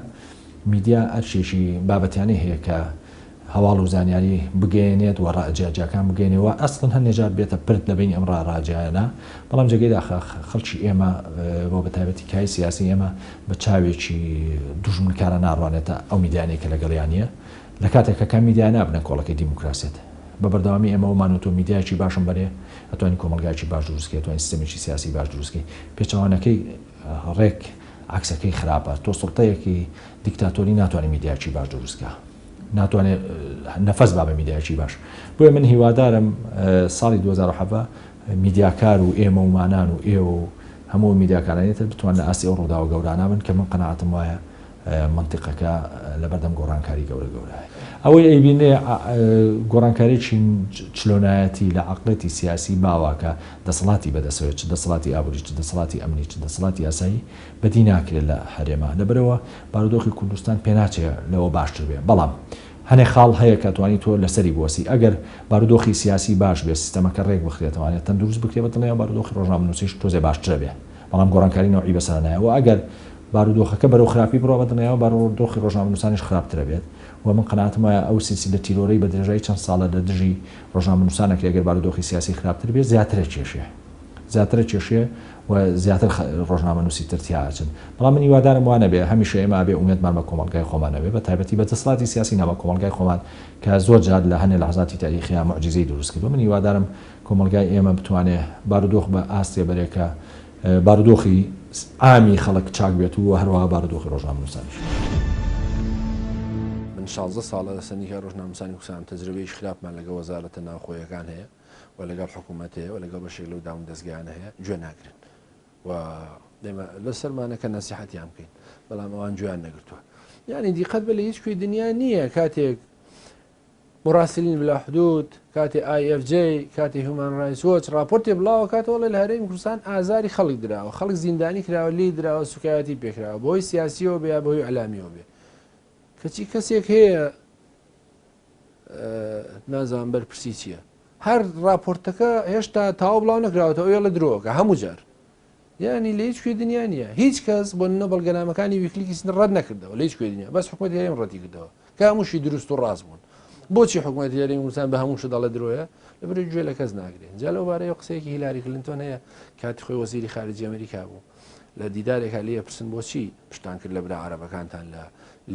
میدیا ئەرکێکی بابەتیانەی هەیە کە هەواڵ و زانیاری بگەیەنێت و ڕا جیاجیاکان بگەیەنێ و ئەسڵەن هەندێ جار بێتە پرد لە بەینی ئەم ڕا ڕاجیایانە، بەڵام جێگەی داخە خەڵکی ئێمە و بە تایبەتی کای سیاسی ئێمە بە چاوێکی دوژمنکارە ناڕوانێتە ئەو میدیانەی کە لەگەڵیان نییە. لە کاتێکا کە میدیا نابنە کۆڵەکەی دیموکراسیەت. بە بەردەوامی ئێمە ومان وتوە میدیایەکی باشم بەرێ ئەتوانی کۆمەڵگایەکی باش دروست کەی ئەتوانی سیستەمێکی سیاسی باش دروست کەی. پێچەوانەکەی ڕێک عەکسەکەی خراپە. تۆ سوڵتەیەکی دیکتاتۆری ناتوانی میدیایەکی باش دروست کا. ناتوانێ نەفەس با بە میدیایەکی باش. بۆیە من هیوادارم ساڵی 2017 میدیاکار و ئێمە و مانان و ئێوە و هەموو ئەو میدیاکارانی تر بتوان لە ئاستی ئەو ڕووداوە گەورانە بن کە من قەناعەتم وایە مەنتیقەکە لەبەردەم گۆڕانکاری گەورە گەورەیە. ئەوەی ئەیبینێ گۆڕانکاریی چلۆنایەتی لە عەقڵێتی سیاسی باوە کە دەسەڵاتی بەدەسەوەیە چ دەسەڵاتی ئابووری چ دەسەڵاتی ئەمنی چ دەسەڵاتی یاسایی بەدی ناکرێت لە هەرێما لەبەرئەوە بارودۆخی کوردستان پێناچێ لەوە باشتر بێ بەڵام هەنێ خاڵ هەیە کە توانی تۆ لەسەری بوەسی ئەگەر بارودۆخی سیاسی باش بێ سیستەمەکە ڕێک بخرێتەوانێ تەندروست بکرێ بە دڵنیام بارودۆخی ڕۆژنامەنووسیش تۆزێ باشترە بێ بەڵام گۆڕانکاری نەوعی بەسەرا نایە وە ئەگەر بارودۆخەکە بەرەو خراپی بڕوا بە دڵنیایەوە بارودۆخی ڕۆژنامەنووسانیش خراپتر ئەبێت و من قەناعەتم وایە ئەو سلسلە تیرۆرەی بە درێژایی چەند ساڵە لە دژی ڕۆژنامەنووسان ئەکرێ گەر بارودۆخی سیاسی خراپتر بێت زیاتر ئەکێشێ زیاتر ئەکێشێ و زیاتر ڕۆژنامەنووسی تر تیا ئەچن بەڵام من هیوادارم وا نەبێ هەمیشە ئێمە ئەبێ ئومێدمان بە کۆمەڵگای خۆمان هەبێ بە تایبەتی بە دەسەڵاتی سیاسی نا بە کۆمەڵگای خۆمان کە زۆر جار لە هەنێ لەحزاتی تاریخیا موعجیزەی دروست کردوە من هیوادارم کۆمەڵگای ئێمە بتوانێ بارودۆخ بە ئاستێ بەرێ کە بارودۆخی عامی خەڵک چاک بێت و هەروەها بارودۆخی ڕۆژنامەنووسانیش. من 16 ساڵە لە سەندیکای ڕۆژنامەنووسانی کوردستانم، تەجرەبەیەکی خراپمان لەگەڵ وەزارەتە ناوخۆیەکان هەیە و لەگەڵ حکوومەت هەیە و لەگەڵ بەشێک لەو دامودەزگایانە هەیە، گوێ ناگرن و ئێمە لەسەرمانە کە نەسیحەتیان بکەین، بەڵام ئەوان گوێیان نەگرتووە. یانی دیقەت بە لە هیچ کوێی دنیا نییە کاتێک مراسلین بلا حدود، کاتێ ئای ئێف جەی، کاتێ هیومان ڕایتس وۆچ ڕاپۆرتێ بڵاوە کاتەوە ئەڵێ لە هەرێمی کوردستان ئازاری خەڵک دراوە، خەڵک زیندانی کراوە، لێی دراوە، سوکایەتی پێکراوە، بەهۆی سیاسیەوە بێ یا بەهۆی ئیعلامیەوە بێ. کەچی کەسێک هەیە نازانم بەرپرسی چییە، هەر ڕاپۆرتەکە هێشتا تەواو بڵاو نەکراوەتەوە ئەوێ ئەڵێ درۆکە هەموو جار. یانی لە هیچ کوێی دنیا نییە هیچ کەس بۆ نمونە بەڵگەنامەکانی ویکلیکس ڕەت نەکردەوە لە هیچ کوێی دنیا بەس حکومەتی هەرێم ڕەتی کردەوە کە هەمووشی دروست و ڕاست بوون بۆچی حکومەتی هەرێمی کوردستان بە هەموو شت دەڵێ درۆیە لەبەر گوێ لە کەس ناگرێن جا لەو بارەیەوە قسەیەکی هیلاری کلینتۆن هەیە کاتی خۆی وەزیری خارجی ئەمریکا بوو لە دیدارێکا لێ پرسن بۆچی پشتان کرد لە برا عەرەبەکانتان لە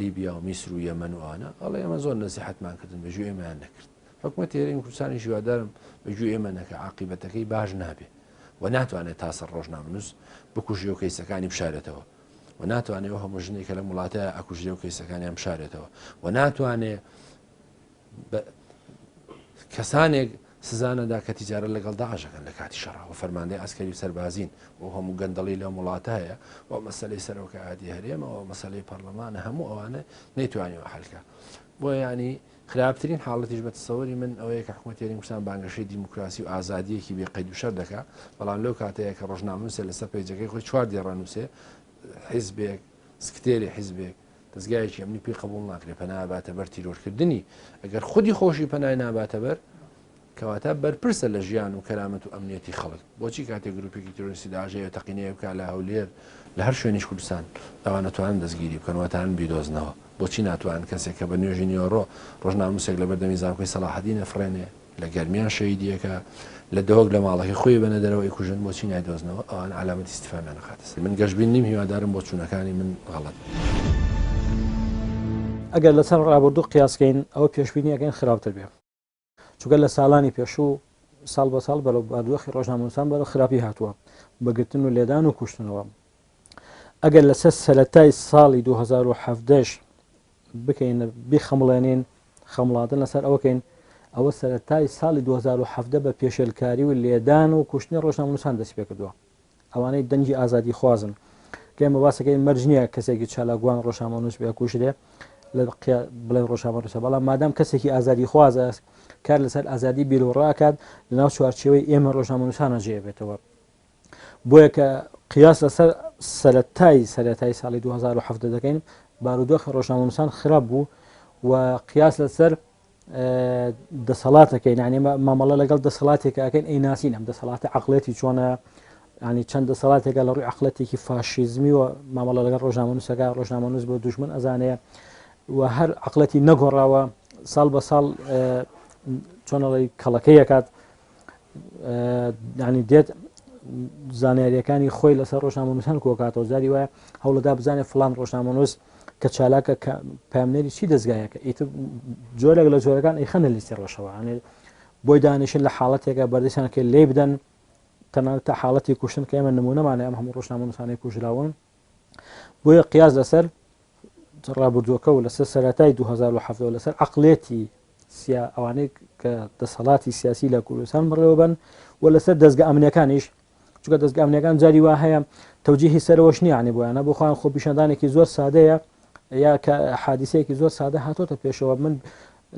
لیبیا و میسر و یەمەن و ئەوانە ئەڵێ ئێمە زۆر نەسیحەتمان کردن بە گوێ ئێمەیان نەکرد حکومەتی هەرێمی کوردستانیش هیوادارم بە گوێ ئێمە نەکا عاقیبەتەکەی باش نابێ و ناتوانێت تا سەر ڕۆژنامەنووس بکوژێ و کەیسەکانی بشارێتەوە و ناتوانێت ئەو هەموو ژنێک کە لەم وڵاتە ئەکوژرێ و کەیسەکانیان بشارێتەوە و ناتوانێت کەسانێک سزانەدا کە تیجارە لەگەڵ داعشەکەن لە کاتی شەڕا و فەرماندەی عسکەری و سەربازین و هەموو گەندەڵی لەم وڵاتە هەیە و مەسلەی سەرۆکایەتی هەرێمەوە مەسلەی پەرلەمانە هەموو ئەوانە نەیتوانیوە حلکە بۆ ینی خراپترین حاڵەتیش بە تەسەوری من ئەوەیە کە حکومەتی هەرێمی کوردستان بانگەشەی دیموکراسی و ئازادییەکی بێ قەید و شەرت دەکا، بەڵام لەو کاتەیە کە ڕۆژنامەنووسێ لەسەر پەیجەکەی خۆی چوار دێڕ ئەنووسێ، حیزبێک، سکتێری حیزبێک، دەزگایەکی ئەمنی پێی قبوڵ ناکرێ پەنا ئەباتە بەر تیرۆرکردنی، ئەگەر خودی خۆشی پەنای ناباتە بەر، کەواتە بەرپرسە لە ژیان و کەرامەت و ئەمنیەتی خەڵک. بۆچی کاتێک گروپێکی تیرۆریستی داعش ئەیەوێ تەقینەوەی بکا لە هەولێر، لە هەر شوێنیش کوردستان، ئەوان ئەتوانن دەستگیری بکەن و ئەتانن بیدۆزنەوە؟ بۆچی ناتوانن کەسێک کە بە نوێژی نیوەڕۆ ڕۆژنامەنووسێک لە بەردەمی زانکۆی سەڵاحەدین ئەفڕێنێ، لە گەرمیان شەهیدی ئەکا، لە دهۆک لە ماڵەکەی خۆی بەنە دەرەوە ئەیکوژن، بۆچی نایدۆزنەوە؟ ئەوان عەلامەتی ئیستیفامیان ئەخاتە سەر. من گەشبین نیم، هیوادارم بۆچوونەکانی من غەڵەت بن. ئەگەر لەسەر ڕابردوو قیاس کەین ئەوە پێشبینی ئەکەین خراپتر بێ. چونکە لە ساڵانی پێشوو ساڵ بە ساڵ بەرەو بارودۆخی ڕۆژنامەنووسان بەرەو خراپی هاتووە بە گرتن و لێدان و کوشتنەوە. ئەگەر لەسەر سەرەتای ساڵی 2017 بکەین بیخەمڵێنین خەمڵاندن لەسەر ئەوەکەین ئەوە سەرەتای ساڵی 2017 بە پێشێلکاری و لێدان و کوشتنی ڕۆژنامەنووسان دەست پێکردووە ئەوانەی دەنگی ئازادی خوازن کە ئێمە باسەکەی مەرج نییە کەسێکی چالاکوان ڕۆژنامەنووس بێ کوژرێ لە بڵێن ڕۆژنامەنووسە بەڵام مادام کەسێکی ئازادی خوازە کار لەسەر ئازادی بیرۆڕاکات لەناو چوارچێوەی ئێمە ڕۆژنامەنووسانە جێ بێتەوە بۆیە کە قیاس لەسەر سەرەتای سەرەتای ساڵی 2017 دەکەین بارودۆخی ڕۆژنامەنووسان خراپ بوو و قیاس لەسەر دەسەڵاتەکەی یعنی مامەڵە لەگەڵ دەسەڵاتێکە ئەەکەین ئەی ناسین ئەم دەسەڵاتە عقلێتی چۆنە ینی چەند دەسەڵاتێکە لە ڕووی عقلەتێکی فاشیزمی و مامەڵە لەگەڵ ڕۆژنامەنووسەکە ڕۆژنامەنووس بۆ دوژمن ئەزانەیە و هەر عقلەتی نەگۆڕاوە ساڵ بە ساڵ چۆنەڵی کەڵەکەی ئەکات ینی دێت زانیاریەکانی خۆی لەسەر ڕۆژنامەنووسان کۆکاتەوە جاری وایە هەوڵدا بزانێت فلان ڕۆژنامەنووس کە چالاکە کە پامنێری چی دەستگایەکە ئیتر جۆرێک لە جۆرەکان ئەیخەنە لیستی ڕەشەوە ئەنێ بۆی دانیشن لە حاڵەتێکە بەردەستیان کە لێ بدەن تەنانەت تا حاڵەتی کوشتن کە ئێمە نمونەمانە ئەم هەموو ڕۆژنامەنووسانەی کوژراون بۆیە قیاس لەسەر ڕابردووەکە و لەسەر سەرەتای 2017 و لەسەر عقلێتی سیا ئەوانەی کە دەسەڵاتی سیاسی لە کوردستان بەڕێوەبەن و لەسەر دەستگە ئەمنیەکانیش چونکە دەستگە ئەمنیەکان جاری وا هەیە تەوجیهی سەرەوەش نییە عنی بۆیانە بۆ خۆیان خۆپیشاندانێکی زۆر سادەیە یا کە حادیسەیەکی زۆر سادە هاتۆتە پێشەوە من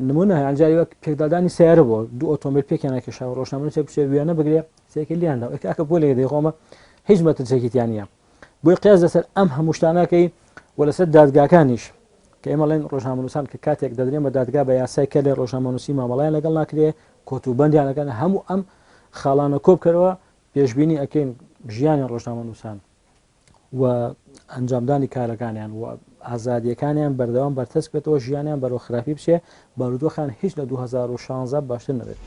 نمونە هەیە جاری وەک پێکدادانی سیارە بۆ دوو ئۆتۆمبیل پێکیان کێشاوە ڕۆژنامەنووسێک بچێت وێنە بگرێ سێکی لیاندا کاکە بۆ لێ دەیخۆمە هیچ مەترسێکی تیا نییە بۆی قیاس لەسەر ئەم هەموو شتانەکەی و لەسەر دادگاکانیش کە ئێمە ڵێن ڕۆژنامەنووسان کە کاتێک دەدرێن بە دادگا بە یاسای کەلێ ڕۆژنامەنووسی مامەڵیان لەگەڵ ناکرێ کۆت و بەندیان ئەکەن هەموو ئەم خاڵانە کۆبکەرەوە پێشبینی ئەکەین ژیانی ڕۆژنامەنووسان و ئەنجامدانی کارەکانیان و ئازادیەکانیان بەردەوام بەرتەسک بێتەوە ژیانیان بەرەو خراپی بچێ بارودۆخیان هیچ لە 2016 باشتر نەبێت.